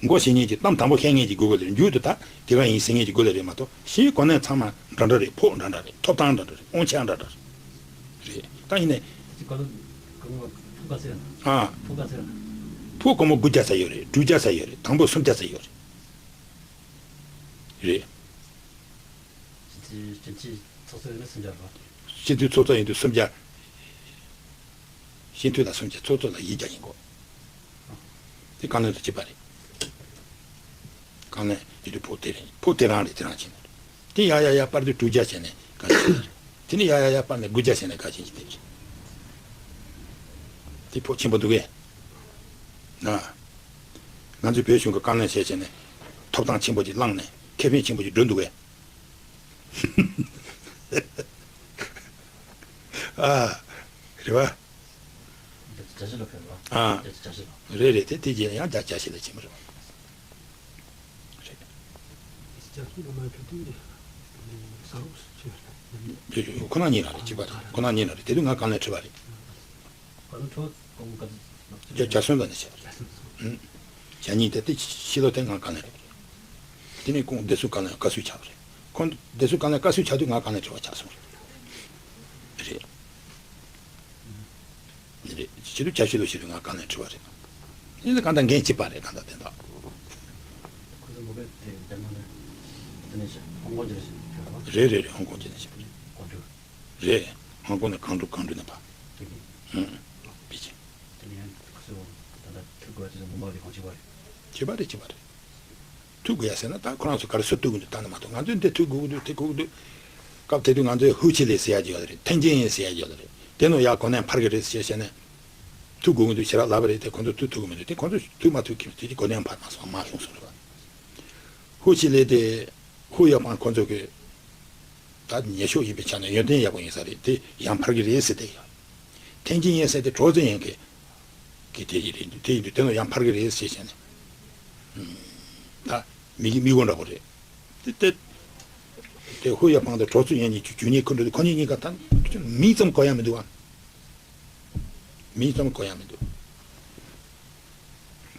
མགོ་བཤེས་མཁན་གྱི་གཏམ་དང་པོ་བཤད་མཁན་གྱི་དགོས་དགོས་རེད། མཇུག་ཏུ་ད་དེ་ག་ཡིན་ཟེར་མཁན་གྱི་དགོས་ལ་རེད་མ་གཏོགས། གཞན་གོ་གནས་ཚང་མ་འདྲ་འདྲ་རེད། ཕོགས་འདྲ་འདྲ་རེད། ཐོབ་ཐང་འདྲ་འདྲ་རེད། དབང་ཆ་འདྲ་འདྲ་རེད། རེད། ད་ཡིན་ནའི། ཅིག་ག་ལ་གང་བ་ཕུག་ག་ཟེར་ན། ཨ། ཕུག་ག་ཟེར་ན། ཕོགས་སྒོར་མོ་དགུ་བརྒྱ་ཙམ་ཡོད་རེད། དྲུག་བརྒྱ་ཙམ་ཡོད་རེད། དང་པོ་སུམ་བརྒྱ་ཙམ་ཡོད་རེད། རེད། སྤྱི་འཐུས་སྤྱི་འཐུས་ཚོགས་གཙོ་ཡིན་ན་སུམ་བརྒྱ་རེད་པ། སྤྱི་འཐུས་ཚོགས་གཙོ་ཡིན་དུས་སུམ་བརྒྱ། སྤྱི་འཐུས་ལ་སུམ་བརྒྱ། ཚོགས་གཙོ་ལ་ཡིག་བརྒྱ་ཡིན་གོ། དེ་བཀའ་བློན་དང་གཅིག་པ་རེད། བཀའ་བློན་དེ་དུས་ཕོགས་དེ་རེད། ཕོགས་དེ་རང་རེད། དེ་རང་བྱས་ནས་རེད། དེ་ཡར་ཡར་ཡར་སྤར་དུས་དྲུག་བརྒྱ་བྱས་ནས་ག་ཚོད་རེད། དེ་ནས་ཡར་ཡར་ཡར་སྤར་ནས་དགུ་བརྒྱ་བྱས་ནས་ག་ཚོད་ཅིག་དེ་རེད། དེ་ཕོགས་ཆེན་པོ་འདུག་གས། ན། ང་ཚོའི་བོད་གཞུང་གི་བཀའ་བློན་བྱས་བྱས་ནས་ཐོབ་ཐང་ཆེན་པོ་ཅིག་བླངས་ནས་ཁེ་ཕན་ཆེན་པོ་ཅིག་བསྒྲུབས་འདུག་གས། ཨ། རེད་པ། བརྒྱ་ཆ་བརྒྱ་བཞི་ལོ་ཕེབས་པ། ཨ། བརྒྱ་ཆ་བརྒྱ་བཞི་ལོ། རེད་རེད། དེ་དེ་རྗེས་ཡང་བརྒྱ་ཆ་བརྒྱ་བཞི་ལོ་ཕྱིན་པ་རེད་པ། རེད། རྒྱ་མཚོ་ལ་མ་ཕེབས་དུས་ཟ་རོགས་སུ་ཕྱིན་པ་རེད། ཁོ་ན་གཉིས་ལ་རེད། གཅིག་པ་རེད། ཁོ་ན་གཉིས་ལ་རེད། དེ་དུས་ང་བཀའ་བློན་ཁྲི་པ་རེད། བཀའ་བློན་ཁྲི་པ་སྐུ་ངོ་བཀའ་བརྒྱུད་ལགས། བརྒྱ་བརྒྱ་གསུམ་ལ་ནས་བྱས་པ་རེད། བརྒྱ་གསུམ། ཨུམ། བརྒྱ་གཉིས་དེ་དེ་ཕྱི་ལོ་དེ་ང་བཀའ་བློན་རེད། དེ་ནས་ཁོང་བདེ་སྲུང་བཀའ་བློན་བཀའ་ཟུར་ཆགས་པ་རེད། ཁོང་བདེ་སྲུང་བཀའ་བློན་བཀའ་ཟུར་ཆགས་དུས་ང་བཀའ་བློན་ཁྲི་པ་ཆགས་སོང་རེད། རེད། རེད། ཕྱི་ལོ་བརྒྱད་ཅུ་ལོ་ཕྱི་ལོ་ང་བཀའ་བློན་ཁྲི་པ་རེད། ཡིན་ན་གང་ལྟར་འགན་གཅིག་པ་རེད། གང་ལྟར་དེ་འདྲ། ཁོ་ཚོ་མོ་པད་དེ་རྒྱ་ནག་ནས་དེ་ནས་ཧོང་ཀོང་ཅི་ལ་ཞིག་ཕེབས་པ། རེད་རེད་རེད། ཧོང་ཀོང་ཅི་ལ་ཞིག་ཕེབས། གོ་འདུག་རེད། ཧོང་ཀོང་ནས་གང་འགྲོ་གང་འགྲོ་ནས་ཕ། པེ་ཅིན། ཧུམ། པེ་ཅིན། དེ་ནས་ཁོ་ཚོ་ད་ལྟ་ཐུག་དགོས་ཚོ་མོ་པ་ལས་གང་བྱེད་པ་རེད། བྱེད་པ་རེད། བྱེད་པ་རེད། ཐུག་དགོས་ཡ་ཟེར་ན་ད་ཁོ་རང་ཚོ་ག་རེ་སུ་ཐུག་གི་འདུག་ལྟ་ན་མ་གཏོགས། ང་ཚོས་འདི་ཐུག་དགོས་ཀྱི་འདུག་དེ་དགོས་ཀྱི་འདུག་སྐབས་དེ་དུས་ང་ཚོས་ཧུའུ་ཆི་ལེ་ཟེར་ཡ་ཅིག་ཡོད་རེད། ཐེན་ཅིན་ཡན་ཟེར་ཡ་ཅིག་ཡོད་རེད། དེ་ནང་ཡ་གོ་གནས་འཕར་གི་རེད་ཟེར་བྱས་ནས། ཐུག་དགོས་ཀྱི་འདུག་ཞེ་དྲག་ལབ་པ་རེད་དེ། ཁོ་ཚོ་ཐུག་ཐུག་གི་མི་འདུག་དེ་ཁོ་ཚོ་ཐུག་མ་ཐུག་གི་དེ་གི་གོ་གནས་འཕར་མ་སོང་། མ་སོང་སོང་རེད་པ། ཧུའུ་ཆི་ལེ་དེ་ཧུའུ་ཡོ་ཕང་ཁོ་ཚོ་གི་ད་ཉེ་ཤོས་ཡིན་པའི་ཆ་ནས་ཡོན་ཏན་ཡག་པོ་ཡིན་ས་རེད། དེ་ཡང་འཕར་གི་རེད་ཟེར་དེ་ཡ། ཐེན་ཅིན་ཡན་ཟེར་དེ་གྲོགས་ཚོ་ཡན་གི་གི་དེ་ཡི་རེད་འདུག་དེ་ཡིན་དུས་དེ་ནང་ཡང་འཕར་གི་རེད་ཟེར་བྱས་ནས། ད་མི་གི་མི་དགོས་འདྲ་པོ་རེད། དེ་དེ་དེ་ཧུའུ་ཡོ་ཕང་དེ་གྲོགས་ཚོ་ཡན་གྱི་ཇུ་ཉེ་ཁུ་འགྲོ་དུས་ཁོ་གཉིས་གཉིས་ཀ་ད་མིང་ཙམ་གོ་ཡ་མི་འདུག་ཨ། མིང་ཙམ་གོ་ཡ་མི་འདུག་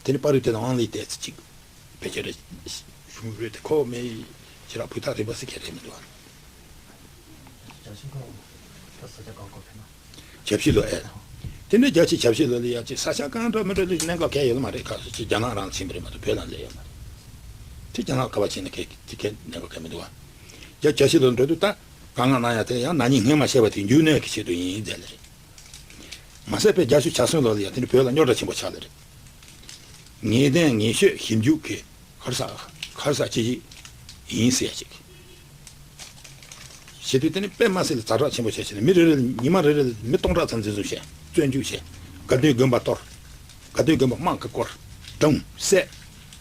དེ་ནི་པ་རི་དེ་དང་ཨང་ལི་ཏེ་ཙི་གཅིག་བེད་སྤྱོད་རེད། གཞུང་རེད་དེ་ཁོ་མེ་ཡི་ཕྱི་ར་བུ་ཐག་རིང་པ་ཟེར་མཁན་རེད་མི་འདུག་ཨ། བརྒྱད་ཅུ་ལོ་ཨེ། དེ་ནི་བརྒྱད་ཅུ་བརྒྱད་ཅུ་ལོ་ལ་ཡ་ཅིག་ས་ཆ་གང་འདྲ་མི་འདྲ་ལ་གནད་འགག་གང་ཡོད་མ་རེད། ག་ཅིག་རྒྱ་ནག་རང་ཕྱིན་པ་རེད་མ་གཏོགས་བོད་ལ་སླེབས་ཡོད་མ་རེད། དེ་རྒྱ་ནག་ག་པར་ཕྱིན་ན་གལ་དེ་གལ་གནད་འགག་གང་མི་འདུག་ཨ། བརྒྱད་ཅུ་བརྒྱད་ཅུ་ལོ་འགྲོ་དུས་ད་གང་ང་ན་ཡ་དེ་ཡང་ན་ནིང་སྔོན་མ་བཤད་པ་དེ་འགྱུར་ནས་ཀྱི་ཆེད་དུ་ཡིན་ཟེར་ལེ་རེད། མ་ཟད་པའི་བརྒྱད་ཅུ་གྱ་གསུམ་ལོ་ལ་ཡ་དེ་ནི་བོད་ལ་རྙོག་དྲ་ཆེན་པོ་ཆགས་ལ་རེད། ངེས་གཏན་ངེས་ཤོས་ཞིབ་འཇུག་གི་གར་ས་གར་ས་ཅི་ཞིག་ཡིན་ཟེར་ཡ་ཅིག་བྱེད་དུས་དེ་ནི་དཔེ་མ་སྲིད་ལ་ཛ་དྲག་ཆེན་པོ་བྱས་བྱས་ནས་མི་རེ་རེ་ལ་ཉི་མ་རེ་རེ་ལ་མི་སྟོང་ཕྲག་ཙམ་འཛིན་བཟུང་བྱས་བཙོན་འཇུག་བྱས། དགའ་སྟོན་དགོན་པ་གཏོར། དགའ་སྟོན་དགོན་པ་དམག་གིས་བསྐོར། སྦྲང་བསད།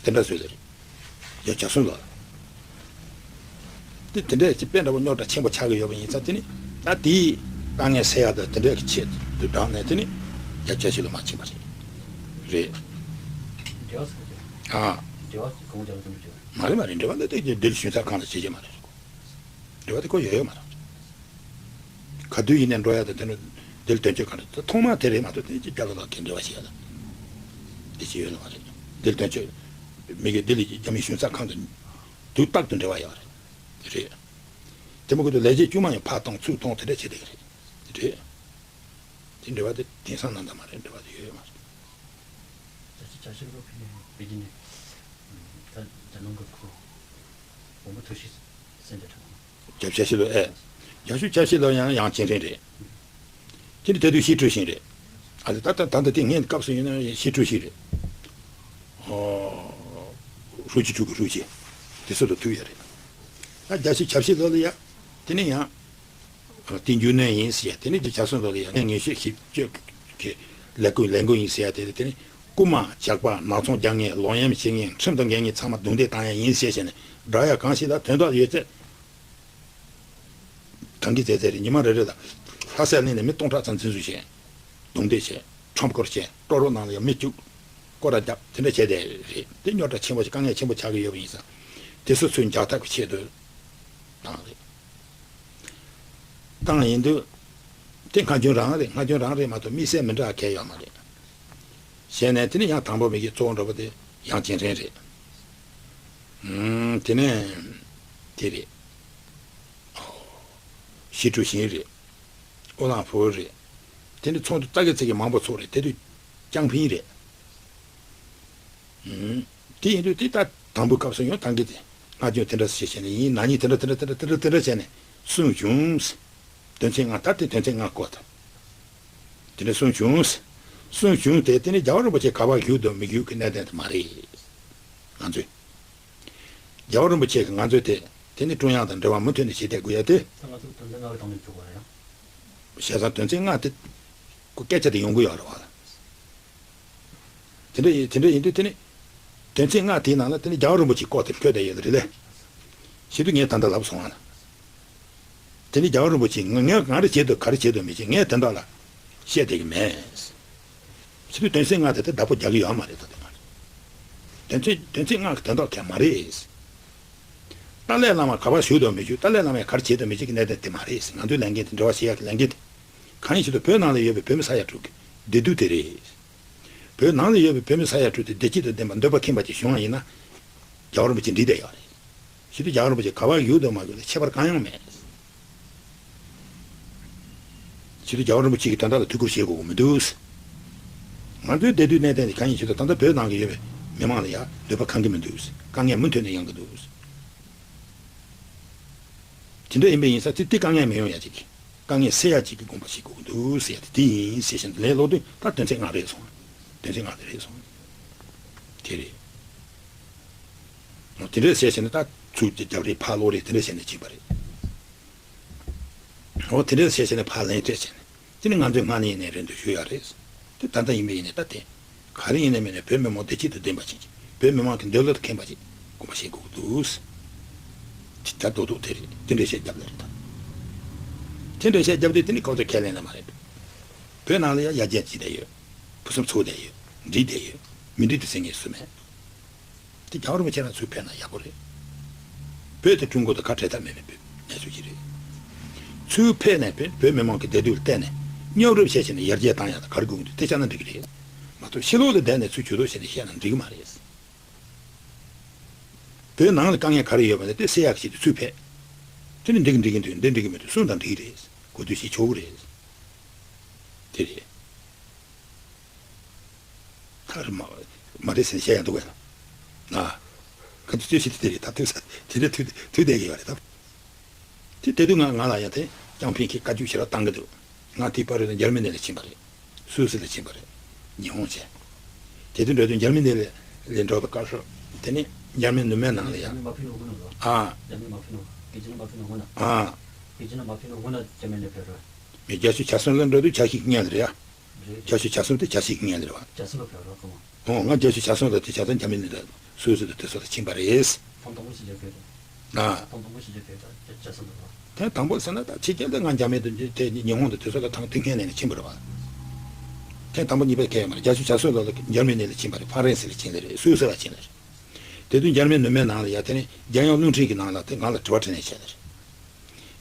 དེ་འདྲ་བཟོས་ལ་རེད། ཡ་གྱ་གསུམ་ལོ་ལ། དེ་དེ་འདྲའི་ཅིག་དཔེ་འདྲ་པོ་རྙོག་དྲ་ཆེན་པོ་ཆགས་ཀྱི་ཡོད་པ་ཡིན་ཙང་། དེ་ནི་ད་དེའི་དཀའ་ངལ་སེལ་ཡག་དང་དེ་འདྲའི་གི་ཆེད་དུ་བགྲངས་ནས། དེ་ནི་རྒྱ་ཆབ་སྲིད་ལ་མར་ཕྱིན་པ་རེད། རེད། འབྲེལ་བ་ཟེར་གྱི། ཨ། འབྲེལ་བ་གང་རྒྱག་དགོས་འདུག་ཅེས། མ་རེད་མ་རེད། འབྲེལ་བ་འདི་ལྡི་ལི་གཞུང་ཚབ་ཁང་ལ་བྱེད་ཀྱི་མ་རེད། འབྲེལ་བ་དེ་ཁོ་ཡོད་ཡོད་མ་རེད། ག་དུས་ཡིན་ནའི་འགྲོ་ཡག་དང་། དེ་ནི་ལྡི་ལི་དོན་གཅོད་ཁང་རེད། ཐོག་མ་དེ་རེད་མ་གཏོགས། དེ་ཅིག་རྒྱ་ལོ་ལགས་ཀྱིས་འབྲེལ་བ་བྱེད་ཡག་ལ་དེ་ཅིག་ཡོད་ནི་མ་རེད། ལྡི་ལི་དོན་གཅོད་མི་གི་ལྡི་ལི་རྒྱ་མི་གཞུང་ཚབ་ཁང་དུ་དུས་རྟག་ཏུ་འབྲེལ་བ་ཡོད་རེད། དེ་རེད། དེ་མ་གཏོགས་ལས་བྱེད་དཀྱུས་མ་ཡང་ཕར་གཏོང་ཚུར་གཏོང་དེ་འདྲ་བྱེད་བསྡད་ཀྱི་རེད། དེ་རེད། དེ་འབྲེལ་བ་དེ་དེང་སང་ནང་ད་མ་རེད། འབྲེལ་བ་དེ་ཡོད་ཡོད་མ་རེད། ཅ་ཆས་ཅ་ཆས་ལོ་ཕི་ནས་པེ་ཅིན་ནས་ད་རྒྱ་ནང་གི་ཁོ་དགོངས་པ་ཐུགས་ཤིག་སེམས་དེ་དྲན། རྒྱ་ཆབ་སྲིད་ལོ། ཨེ། རྒྱ་ཆབ་སྲིད་ལོ་ཡང་ཡང་ཅིན་ཧྲེང་རེད། དེ་ནི་དེ་དུས་ཞི་ཀྲུའུ་ཞིན་རེད། ཨ་ལེ། ད་ད་ད་ལྟ་དེ་སྔའི་སྐབས་སུ་ཡིན་ན་ཞི་ཀྲུའུ་ཞིན་རེད། ཨོ། ཧྲུའུ་ཅི་ཁྲུའུ་གི་ཧྲུའུ་ཅི། དེ་ཚོ་དང་ཐུག་ཡོད་རེད། ད་རྒྱ་ཆབ་སྲིད་ལོ་ལ་ཡ། དེ་ནི་ཡང་། ཨ། དེ་འཇུ་ནན་ཡིན་ཟེར་ཡ། དེ་ནི་རྒྱ་ཆབ་སྲིད་ལོ་ལ་ཡ་ངན་ངན་ཤེས་ཤེས་སྤྱོད་ཀྱི་ལས་འགུལ་ལས་འགུལ་ཡིན་ཟེར་ཡ། དེ་དེ་ནི་རྐུན་མ་ཇག་པ་ནག་ཚོང་རྒྱག་མཁན་ལོག་གཡེམ་བྱེད་མཁན་ཁྲིམས་དང་འགལ་མཁན་ཚང་མ་རྡུང་རྡེག་བཏང་ཡ་ཡིན་ཟེར་བྱས་ནས་སྒྲ་ཡ་གང་ཞིག་ལ་དོན་དག་ཡོད་ཚད། གྲངས་ཀྱིས་བརྩིས་ཚེ་རེད། ཉི་མ་རེ་རེ་ལ་ལྷ་སའི་གླིང་ནས་མི་སྟོང་ཕྲག་ཙམ་འཛིན་བཟུང་བྱས། རྡུང་རྡེག་བྱས། ཁྲོམ་སྐོར་བྱས། ཀྲོ་རོ་ནང་ལ་ཡང་མི་བཅུག་སྐོར་ར་བརྒྱབ། དེ་འདྲ་བྱས་ཏེ་རེད། དེ་རྙོག་དྲ་ཆེན་པོ་ཞིག་དཀའ་ངལ་ཆེན་པོ་ཆགས་ཀྱི་ཡོད་པ་ཡིན་ཙང་། དེ་ཚོ་ཚུར་འཇགས་ཐབས་ཀྱི་ཆེད་དུ་བཏང་རེད། བཏང་ཡིན་དུས། དེ་སྔ་རྒྱུན་རང་རེད། སྔ་རྒྱུན་རང་རེད་མ་གཏོགས་དམིགས་བསལ་མི་འདྲ་གང་ཡང་ཡོད་མ་རེད། བྱས་ནས་དེ་ནི་ཡང་དང་པོ་མི་གི་གཙོ་བོ་འདྲ་པོ་དེ་ཡང་ཅིན་ཧྲེང་རེད། ཨུམ། དེ་ནས་དེ་རེད། ཞི་ཀྲུའུ་ཞིན་རེད། ཨོ་ལང་ཕུའུ་རེད། དེ་ནི་ཚོགས་འདུ་ཙག་གེ་ཙིག་གེ་མང་པོ་ཚོགས་རེད། དེ་དུས་ཅང་ཕིང་རེད། ཨུམ། དེ་ཡིན་དུས་དེ་ད་དང་པོའི་སྐབས་སུ་ཡང་ཏང་གིས་དེ་སྔ་རྒྱུན་དེ་འདྲ་བྱས་བྱས་ནས་ཡིན། ན་ནིང་དེ་འདྲ་དེ་འདྲ་དེ་འདྲ་དེ་འདྲ་དེ་འདྲ་བྱས་ནས་གསུངས་བྱུང་། དོན་ཚན་ལྔ། ད་དེ་དོན་ཚན་ལྔ་བཀོད་དང་། དེ་འདྲ་གསུངས་བྱུང་། གསུངས་བྱུང་སྟེ། དེ་ནི་རྒྱལ་བ་རིན་པོ་ཆེ་ག་པར་བཞུགས་འདུག་མི་བཞུགས་ཀྱི་གནད་དོན་དེ་མ་རེད། ང་ཚོས། རྒྱལ་བ་རིན་པོ་ཆེ་གིས་ང་ཚོས་དེ། དེ་ནི་ཀྲུང་དབྱང་དང་འབྲེལ་བ་མུ་མཐུད་ནས་བྱེད་བསྡད་དགོས་ཡ་དེ། ད་ང་ཚོ་དོན་ཚན་ལྔ་གི་སྟེང་ནས་འཇུག་པ་རེད། བྱས་ཙང་དོན་ཚན་ལྔ་དེ་ཁོ་སྐད་ཆ་དེ་ཡོང་གི་ཡོད་རེད་བ། དེ་འདྲ་ཡིན། དེ་འདྲ་ཡིན་དུས་དེ་ནི་དོན་ཚན་ལྔ་དེའི་ནང་ལ་དེ་ནི་རྒྱལ་བ་རིན་པོ་ཆེའི་སྐོར་དེ་འཁོད་བསྡད་ཡོད་རེད་ལེ། ཞེས་དུས་ངས་ད་ལྟ་ལབ་སོང་བ་ལ། དེ་ནི་རྒྱལ་བ་རིན་པོ་ཆེས་ང་ང་རེ་བྱེད་འདུག་ག་རེ་བྱེད་འདུག་མི་བྱེད། ངས་དོན་དག་ལ་བཤད་བསྡད་ཀྱི་མེད། ཕྱི་དྲོ་དོན་ཚན་ལྔ་དེ་དེ་བདག་པོ་རྒྱག་གི་ཡོད་མ་རེད། ད་དེ་མ་རེད། དོན་ཚན་དོན་ཚན་ལྔ་གི་དོན་དག་གང་མ་རེད། ཏཱ་ལའི་བླ་མ་ག་པར་བཞུགས་འདུག་མི་བཞུགས། ཏཱ་ལའི་བླ་མས་ག་རེ་བྱེད་འདུག་མི་བྱེད་ཀྱི་གནད་དོན་དེ་མ་རེད། ང་ཚོའི་ལས་འགན་དེ། འབྲེལ་བ་བྱེད་ཡག་གི་ལས་འགན་དེ། གང་ཡིན་ཞུ་དུས་བོད་ནང་ལ་ཡོད་པའི་བོད་མི་ས་ཡ་དྲུག་གི་བདེ་སྡུག་དེ་རེད། བོད་ནང་ལ་ཡོད་པའི་བོད་མི་ས་ཡ་དྲུག་དེ་བདེ་སྐྱིད་དང་ལྡན་པ། འདོད་པ་ཁེངས་པ་ཅིག་བྱུང་བ་ཡིན་ན། རྒྱལ་བ་རིན་པོ་ཆེ་འགྲིག་བསྡད་ཡོད་རེད། ཞུ་དུས་རྒྱལ་བ་རིན་པོ་ཆེ་ག་པར་བཞུགས་འདུག་མ་བཞུགས་ལ་ཁྱད་པར་གང་ཡང་མེད། ཞུ་དུས་རྒྱལ་བ་རིན་པོ་ཆེ་གིས་དོན་དག་ལ་ཐུགས་ཁུར་བཞེས་དགོས་ཀྱི་མི་འདུག་ང་ཚོའི་བདེ་སྡུག་གནད་དོན་དེ་གང་ཡིན་ཞུ་དུས། ད་ལྟ་བོད་ནང་གི་ཡོད་པའི་མི་མང་ལ་ཡང་འདོད་པ་ཁེངས་ཀྱི་མི་འདུག་དཀའ་ངལ་མུ་མཐུད་ནས་ཡོང་གི་འདུག་དེ་འདྲ་ཡིན་པ་ཡིན་ཙང་དེ་དེ་དཀའ་ངལ་མི་ཡོང་ཡ་ཅིག་དཀའ་ངལ་སེལ་ཡ་ཅིག་གི་དགོངས་པ་བཞེས་དགོས་ཀྱི་འདུག་ཟེར་ཡ་དེ་དེ་ཡིན་ཟེར་བཞིན་ལན་སློག་དུས། ད་དོན་ཚན་ལྔ་རེད་སོང་། དོན་ཚན་ལྔ་དེ་རེད་སོང་། དེ་རེད། དེ་འདྲ་ཟེར་བཞིན་ད་ཚུར་རྒྱབ་རེས་ཕར་སློག་རེས་དེ་འདྲ་བྱས་ནས་ཕྱིན་པ་རེད། འོ། དེ་འདྲ་བྱས་བྱས་ནས་ཕར་ལན་སྤྲད་བྱས་ནས། དེ་ནི་ང་ཚོས་སྔ་ནས་ཡིན་ནའི་རེ་འདུན་ཞུས་ཡོད་རེད། དེ་ད་ལྟ་ཡིན་པ་ཡིན་ནའི་ད་དེ། ག་རེ་ཡིན་ནའི་མིན་ནའི་བོད་མི་མང་བདེ་སྐྱིད་དང་ལྡན་པ་ཞིག་བོད་མི་མང་གི་འདོད་བློ་དང་ཁེངས་པ་ཞིག་དགོངས་པ་བཞེས་དགོས་ཀྱི་འདུག་དེ་ད་རྡོག་རྡོག་དེ་རེད། དེ་འདྲའི་བཤད་རྒྱབ་ལེ་རེད་ད། དེ་འདྲའི་བཤད་རྒྱབ་དུས་དེ་ནི་ཁོ་ཚོས་ཁས་ལེན་ལེ་མ་རེད། བོད་ནང་ལ་ཡང་ཡར་རྒྱས་ཕྱིན་བསྡད་ཡོད། ཕུན་སུམ་ཚོགས་བསྡད་ཡོད། འགྲིག་བསྡད་ཡོད། མི་འགྲིག་འདུག་ཟེར་མཁན་སུ་མེད། དེ་རྒྱལ་བ་རིན་པོ་ཆེ་རང་ཚུར་ཕེབས་ན་ཡག་པོ་རེད། བོད་དེ་ཀྲུང་གོ་དང་ཁ་བྲལ་ཐབས་མེད་པའི་གནས་ཚུལ་ཞིག་རེད། ཚུར་ཕེབས་ནས་བོད་བོད་མི་མང་གི་བདེ་སྡུག་ལ་བལྟས་ནས་མཉམ་རུབ་བྱས་བྱས་ནས་ཡར་རྒྱས་བཏང་ཡག་ལ་ག་རེ་དགོས་ཀྱི་འདུག་དེ་བྱས་ན་འགྲིག་གི་རེད། མ་གཏོགས་ཕྱི་ལོགས་ལ་བསྡད་ནས་ཚུར་ཇུས་གཏོགས་བྱས་ནས་བཤད་ན་འགྲིག་གི་མ་རེད། བོད་ནང་ལ་དཀའ་ངལ་ག་རེ་ཡོད་པ་ནི་དེ་སེལ་ཡག་ཆེད་དུ་ཚུར་ཕེབས། དེ་ནི་འགྲིག་གི་འགྲིག་གི་འདུག་འདི་འགྲིག་གི་མི་འདུག་གསུངས་དང་འགྲིག་གི་རེད། གོ་ཐོས་བྱེད་ཆོག་གི་རེད། དེ་རེད། ད་རེད་མ་མ་རེད་ཟེར་ནས་བཤད་ཡག་འདུག་གས། ཨ། ག་ཚོད་ཚོད་བྱེད་དེ་དེ་རེད། ད་ཐུག་ས་དེ་འདྲ་ཐུག་ཐུག་བསྡད་ཀྱི་ཡོད་རེད་ད། དེ་དེ་དུས་ང་ང་ལ་ཡང་དེ་ཅང་ཕིང་གིས་བཀའ་བཀྱོན་ཞེ་དྲག་བཏང་གི་འདུག་ང་དེའི་བར་དུ་འཇར་མ་ནི་ལ་ཕྱིན་པ་རེད། སུད་སི་ལ་ཕྱིན་པ་རེད། ཉི་ཧོང་བྱས། དེ་དུས་འགྲོ་དུས་འཇར་མ་ནི་ལ་ལ་འགྲོ་དུས་སྐབས་སུ། དེ་ནི་འཇར་མན་ནུབ་མའི་ནང་ལ་ཡང་། ཨ། མི་རྒྱལ་སྤྱིའི་ཆ་ཚང་ལ་འགྲོ་དུས་ཆ་ཤས་ཀྱི་ངོས་ལ་རེད་ཡ། རྒྱལ་སྤྱིའི་ཆ་ཚང་དེ་ཆ་ཤས་ཀྱི་ངོས་ལ་རེད་བ། རྒྱལ་སྲུང་ལ་ཕེབས་རོགས་གནང་། ཨོ། ང་རྒྱལ་སྤྱིའི་ཆ་ཚང་ལ་དེ་ཆ་ཚང་འཇར་མ་ནི་དང་སུད་སི་དང་དེ་ཚོ་ལ་ཕྱིན་པ་རེད། ཐེངས་དང་པོ་ཞིག་རྒྱལ་ཁབ་དང་། ཨ། ཐེངས་དང་པོ་ཞིག་ལ་དེ་ལྟར་བྱ་བྱ་བསམ་པ་རེད་བ། ཐེངས་དང་པོ་ཟེར་ན་ད་ཕྱི་རྒྱལ་དུ་ང་འཇར་མན་དུ་དེ་ཉི་ཧོང་དུ་དུས་ཚོད་ལ་ཐང་དུས་ངན་ནས་ཕྱིན་པ་རེད་བ། ཐེངས་དང་པོ་གཉིས་པའི་སྐད་ཡོད་མ་རེད། བརྒྱད་ཅུ་གྱ་གསུམ་ལོ་ལ་འཇར་མན་ནས་ལ་ཕྱིན་པ་རེད། ཧྥ་རན་སི་ལ་ཕྱིན་ལ་རེད། སུད་སི་ལ་ཕྱིན་ལ་རེད། དེ་དུས་འཇར་མན་ནུབ་མའི་ནང་ལ་ཡ་དེ་ནས་རྒྱལ་ཡོངས་རླུང་འཕྲིན་གྱི་ནང་ལ་དེ་ང་ལ་དྲི་བ་དྲིས་ལན་བྱས་ལ་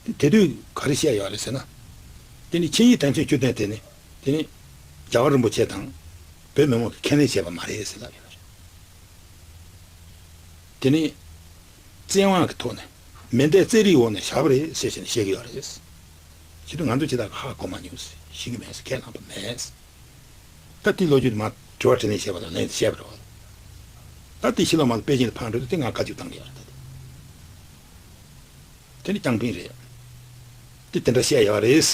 རེད། དེ་དེ་དུས་ག་རེ་བཤད་ཡོད་རེད་ཟེར་ན། དེ་ནི་ཆིངས་ཡིག་དོན་ཚན་བཅུ་བདུན་དེ་ནི་དེ་ནི་རྒྱལ་བ་རིན་པོ་ཆེ་དང་བོད་མི་མང་གིས་ཁས་ལེན་བྱས་པ་མ་རེད་ཟེར་ལབ་ཡོད་རེད། དེ་ནི་བཙན་དབང་གི་ཐོག་ནས་མེ་མདའི་རྩེད་རིགས་འོག་ནས་བཞག་པ་རེད་ཟེར་བྱས་ནས་བཤད་ཀྱི་ཡོད་རེད། ཁྱེད་ཚོ་ང་ཚོ་ཇི་ལྟར་ཧ་གོ་མ་མྱོང་ཟེར། ཤེས་ཀྱི་མེད་ཟེར། ཁས་བླངས་པ་མེད་ཟེར། ད་དེའི་ལོ་རྒྱུས་དེ་མར་དྲི་བ་དྲིས་ལན་བྱས་པ་དང་ལན་བཤད་པ་རེད་བ། ད་དེ་ཕྱི་ལོགས་མར་པེ་ཅིང་ལ་ཕར་འགྲོ་དུས་དེ་ང་བཀའ་བཀྱོན་བཏང་གི་ཡོད་རེད། ད་དེ་དེ་ནི་རྐྱང་ཕིང་རེད། དེ་དེ་འདྲ་བཤད་ཡོད་རེད།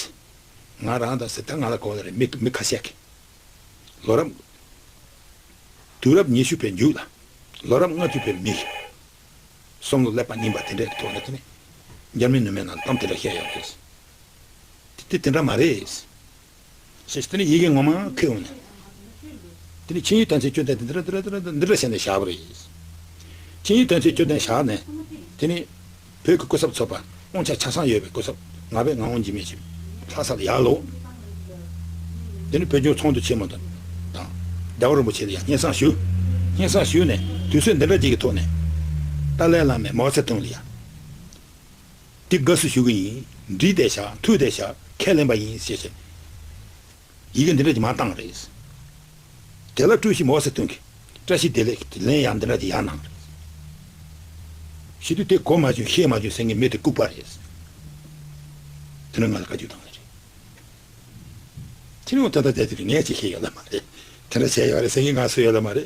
ང་རང་དང་ཟེར་ད་ང་ལ་གོ་བ་རེད། མི་མི་ཁ་ཤས་ཀྱིས་ལོ་རབས་དུས་རབས་ཉི་ཤུ་པའི་མཇུག་ལ་ལོ་རབས་ལྔ་བཅུ་པའི་མི་གསུམ་ལོ་ཀླད་པ་རྙིང་པ་དེ་འདྲའི་ཐོག་ནས་དེ་ནི་འཇར་མན་ནུབ་མའི་ནང་ལ་གཏམ་དེ་འདྲ་བཤད་ཡོད་རེད། དེ་དེ་དེ་འདྲ་མ་རེད། ཞེས་དེ་ནི་ཡི་གེ་ངོ་མ་ཁུར་འོང་ནས། དེ་ནི་ཆིངས་ཡིག་དོན་ཚན་བཅུ་བདུན་དེ་འདི་འདྲ་འདི་འདྲ་འདི་འདྲ་འདི་འདྲ་བྱས་ནས་བཞག་པ་རེད། ཆིངས་ཡིག་དོན་ཚན་བཅུ་བདུན་བཞག་ནས། དེ་ནི་བོད་ཀྱི་སྐུ་ཚབ་ཚོགས་པ་དབང་ཆ་ཆ་ཚང་ཡོད་པའི་སྐུ་ཚབ་ང་པའི་ངག་དབང་འཇིགས་མེད་ཀྱིས་ལྷ་ས་ལ་ཡར་ལོག་དེ་ནི་བོད་ལྗོངས་ཚོགས་འདུ་ཆེན་མོ་དང་། རྒྱལ་བ་རིན་པོ་ཆེ་ལ་ཡང་སྙན་སེང་ཞུ། སྙན་སེང་ཞུས་ནས་དུས་ཚོད་འདི་འདྲ་ཅིག་གི་ཐོག་ནས། ཏཱ་ལའི་བླ་མས་མའོ་ཙེ་ཏུང་ལ་ཡང་། དེ་དགའ་བསུ་ཞུ་གི་ཡིན། འགྲིག་བསྡད་ཤག་འཐུས་བསྡད་ཤག་ཁས་ལེན་པ་ཡིན་ཞེས་བྱས། ཡི་གེ་འདི་འདྲ་ཅིག་མར་བཏང་རེད། དེ་ལ་ཀྲུའུ་ཞི་མའོ་ཙེ་ཏུང་གིས་བཀྲ་ཤིས་བདེ་ལེགས་ལན་ཡང་འདི་འདྲ་ཅིག་ཡང་གནང་རེད། ཞེས་དུས་དེ་གོ་མ་བྱུང་ཤེས་མ་བྱུང་ཟེར་མཁན་མི་དེ་ལྐུགས་པ་རེད། དེ་ནི་ང་ལ་བཀའ་བཀྱོན་བཏང་ནི་རེད། དེ་ནི་འོ་ད་ལྟ་བསྡད་དེ་ངས་ཅིག་ཤེས་ཡོད་ལ་མ་རེད། དེ་འདྲ་བྱས་ཡོད་རེད་ཟེར་མཁན་ང་སུ་ཡོད་ལ་མ་རེད།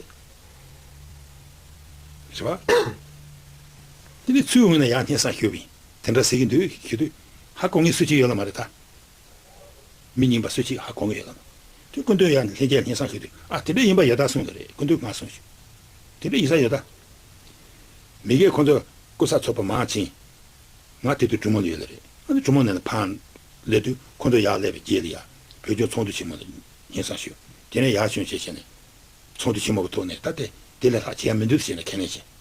རེད་བ། དེ་ནི་ཚུར་འོང་ནས་ཡང་སྙན་སེང་ཞུས་པ་ཡིན། དེ་འདྲ་ཟེར་གྱི་འདུག་ཞུ་དུས་ཧ་གོ་མཁན་སུ་གཅིག་ཡོད་ལ་མ་རེད་ད། མི་རྙིང་པ་སུ་གཅིག་ཧ་གོ་མཁན་ཡོད་ལ་མ་རེད། དེ་སྐུ་མདུན་ཡང་ལྷན་རྒྱས་སྙན་སེང་ཞུས་དུས་ཨ་དེ་འདྲ་ཡིན་པ་ཡོད་ད་གསུངས་ལ་རེད། སྐུ་མདུན་གང་གསུངས་ཞུ། དེ་འདྲ་ཡིན་ས་ཡོད་ད། མི་སྒེར་ཁོ་ཚོ་སྐུ་ཚབ་ཚོགས་པ་མར་ཕྱིན། ང་དེ་དུས་གྲོ་མོ་ལ་ཡོད་ལ་རེད། ཨ་ནི་གྲོ་མོ་ནས་ལ་ཕར་སླེབས་དུས་ཁོ་ཚོ་ཡར་སླེབས་པའི་རྗེས་ལ་ཡ་བོད་ལྗོངས་ཚོགས་འདུ་ཆེན་མོ་ལ་སྙན་སེང་ཞུས། དེ་ནས་ཡར་བྱོན་བྱས་བྱས་ནས་ཚོགས་འདུ་ཆེན་མོ་གི་ཐོག་ནས་ད་དེ་དེ་ལས་ལྷག་བྱེད་ཡ་མི་འདུག་ཟེར་ནས་ཁས་ལེན་བྱས།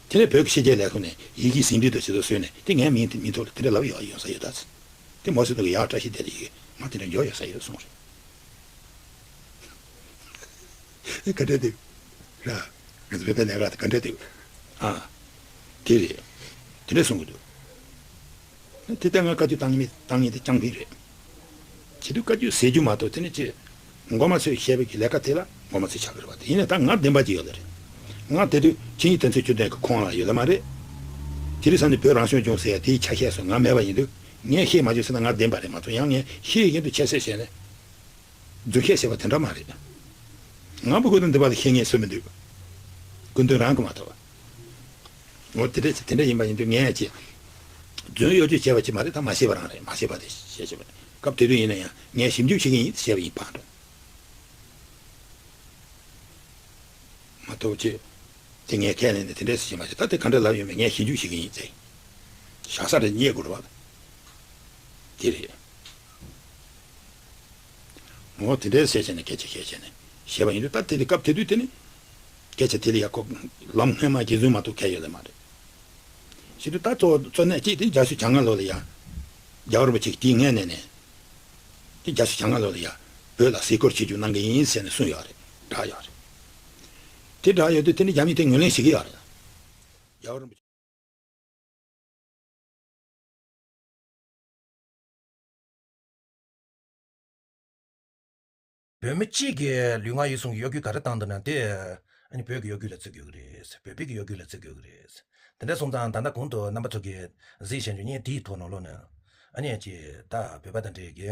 དེ་ནས་བོད་ཀྱི་ཕྱི་རྒྱལ་ལས་ཁུངས་ནས་ཡི་གེ་ཟིན་བྲིས་དང་ཇི་ལྟར་བཟོས་ནས་དེ་ངའི་མིང་དེ་མིང་ཐོག་ལ་དེ་འདྲ་ལབ་ཡོད་ཡོང་ས་ཡོད་ད་ཟེར། དེ་མའོ་ཙེ་ཏུང་གིས་ཡར་བཀྲ་ཤིས་བདེ་ལེགས་ཡི་གེ་ང་དེ་འདྲ་འབྱོར་ཡོད་ས་ཡོད་གསུངས་རེད། ཨེ་ག་འདྲ་འདུག་ར། ང་ཚོ་བོད་པའི་ལས་ཀ་དེ་ག་འདྲ་འདུག་ཨ། དེ་རེད། དེ་འདྲ་གསུང་གི་འདུག་དེ་ལྟར་ང་བཀའ་བཀྱོན་བཏང་མི་བཏང་མཁན་དེ་རྐྱང་ཕིང་རེད། བྱེད་དུས་བཀའ་བཀྱོན་ཟེར་རྒྱུ་མ་གཏོགས་དེ་ནི་ཅི། མགོ་མ་ཚོས་བཤད་པའི་གི་ལས་ཀ་དེ་ལ་མགོ་མ་ཚོས་ཆགས་ཀྱི་རེད་བ། དེ་ཡིན་ན་ད་ང་བདེན་པ་ཅིག་ཡོད་ལ་རེད། ང་དེ་དུས་ཆིངས་ཡིག་དོན་ཚན་བཅུ་བདུན་གི་ཁོངས་ལ་ཡོད་ལ་མ་རེད། དེ་རིང་སང་ནས་བོད་རང་སྐྱོང་ལྗོངས་ཟེར་ཡ་དེའི་ཆ་ཤས་སུ་ང་མེད་པ་ཡིན་དུས་ངས་ཤེས་མ་བྱུང་ཟེར་ན་ང་བདེན་པ་རེད་མ་གཏོགས་ཡང་ངས་ཤེས་ཡོན་དུ་ཁྱད་གསོད་བྱས་ནས། རྫུན་བཤད་བྱས་པ་དེ་འདྲ་མ་རེད། ང་བུ་ཁུ་དང་འདི་པ་ལ་ཤེས་ངེས་སུ་མི་འདུག་སྐུ་མདུན་རང་གི་མ་གཏོགས། འོ་དེ་འདྲ་དེ་འདྲ་ཡིན་པ་ཡིན་དུས་ངས་ཅི། རྫུན་གཡོ་སྒྱུ་བྱས་པ་ཅི་མ་རེད། ད་མ་ཤེས་པ་རང་རེད། མ་ཤེས་པ་དེ་བཤད་བྱས་པ་རེད། སྐབས་དེ་དུས་ཡིན་ན་ཡང་ངས་ཞིབ་འཇུག་བྱེད་ཀྱི་ཡིན་ཟེར་བྱས་པ་ཡིན་པ་འདྲ། མ་གཏོགས་ཅི། དེ་ངས་ཁས་ལེན་ནས་དེ་འདྲས་སུ་བྱེད་མ་བྱེད། ད་དེ་ག་འདྲ་ལབ་ཡོད་མེད་ངས་ཞིབ་འཇུག་བྱེད་ཀྱི་ཡིན་ཟེར། བཞག་ས་རེ་རྙེད་དགོས་རེད་བ། དེ་རེད། ངོ་དེ་འདྲའི་བཤད་བྱས་ནས་སྐད་ཆ་བཤད་བྱས་ནས་བཤད་པ་ཡིན་དུས་ད་དེ་དུས་སྐབས་དེ་དུས་དེ་ནི་སྐད་ཆ་དེ་ལ་ཡ་ཁོ་ལམ་སྔོན་མ་རྗེ་བཙུན་མ་གཏོགས་གལ་ཡོད་ལེ་མ་རེད། བྱེད་དུས་ད་གཙོ་གཙོ་གནད་གཅིག་དེ་བརྒྱད་ཅུ་གྱ་ལྔ་ལོ་ལ་ཡ་རྒྱལ་བ་རིན་པོ་ཆེ་གིས་དེའི་སྔོན་ནས་ནས་དེ་བརྒྱད་ཅུ་གྱ་ལྔ་ལོ་ལ་ཡ་བོད་ལ་གཟིགས་སྐོར་བྱེད་རྒྱུ་གནང་གི་ཡིན་ཟེར་ནས་གསུངས་ཡོད་རེད། བསྒྲགས་ཡོད་རེད། དེ་བསྒྲགས་ཡོད་དུས་དེ་ནི་རྒྱ་མི་དེ་ངོས་ལེན་བྱེད་ཀྱི་ཡོད་རེད། རྒྱལ་བ་རིན་པོ་ཆེ། བོད་མི་གཅིག་གིས་ལུས་ངག་ཡིད་གསུམ་གྱི་གཡོ་སྒྱུ་ག་རེ་བཏང་འདུག་ན་དེ་ཨ་ནི་བོད་ཀྱི་གཡོ་སྒྱུ་ལ་བརྩི་དགོས་ཀྱི་རེད། བོད་པའི་གི་གཡོ་སྒྱུ་ལ་བརྩི་དགོས་ཀྱི་རེད། དེ་འདྲ་སོང་ཙང་ད་ལྟ་གོང་དུ་རྣམ་པ་ཚོ་གིས་གཟིགས་བཞིན་རྒྱུ་བརྙན་དེའི་ཐོག་ནང་ལོགས་ནས་ཨ་ནི་ཅི་ད་བོད་པ་དང་འབྲེལ་གྱི་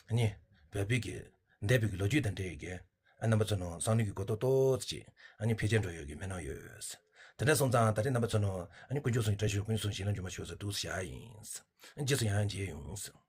ཨ་ནི་བོད་པའི་གི་འདས་པའི་གི་ལོ་རྒྱུས་དང་འབྲེལ་གྱི་ཨ་རྣམ་པ་ཚོ་ནང་བསམ་བློ་གི་གོ་རྟོགས་ཏོག་ཙམ་ཅིག་ཨ་ནི་འཕེལ་རྒྱས་འགྲོ་ཡོད་ཀྱི་སྨོན་ལམ་ཡོད། དེ་འདྲ་སོང་ཙང་ད་རེས་རྣམ་པ་ཚོ་ནང་ཨ་ནི་དཀོན་མཆོག་གསུམ་གྱི་བཀྲ་ཤིས་ཤོག་དཀོན་མཆོག་གསུམ་ཞིང་ལ་འཇུག་མ་ཤོག་ཟེར་འདུག་སེ་བཞག་ཡིན། རྗེས་སུ་ཡང་ཡང་མཇལ་ཡོང་།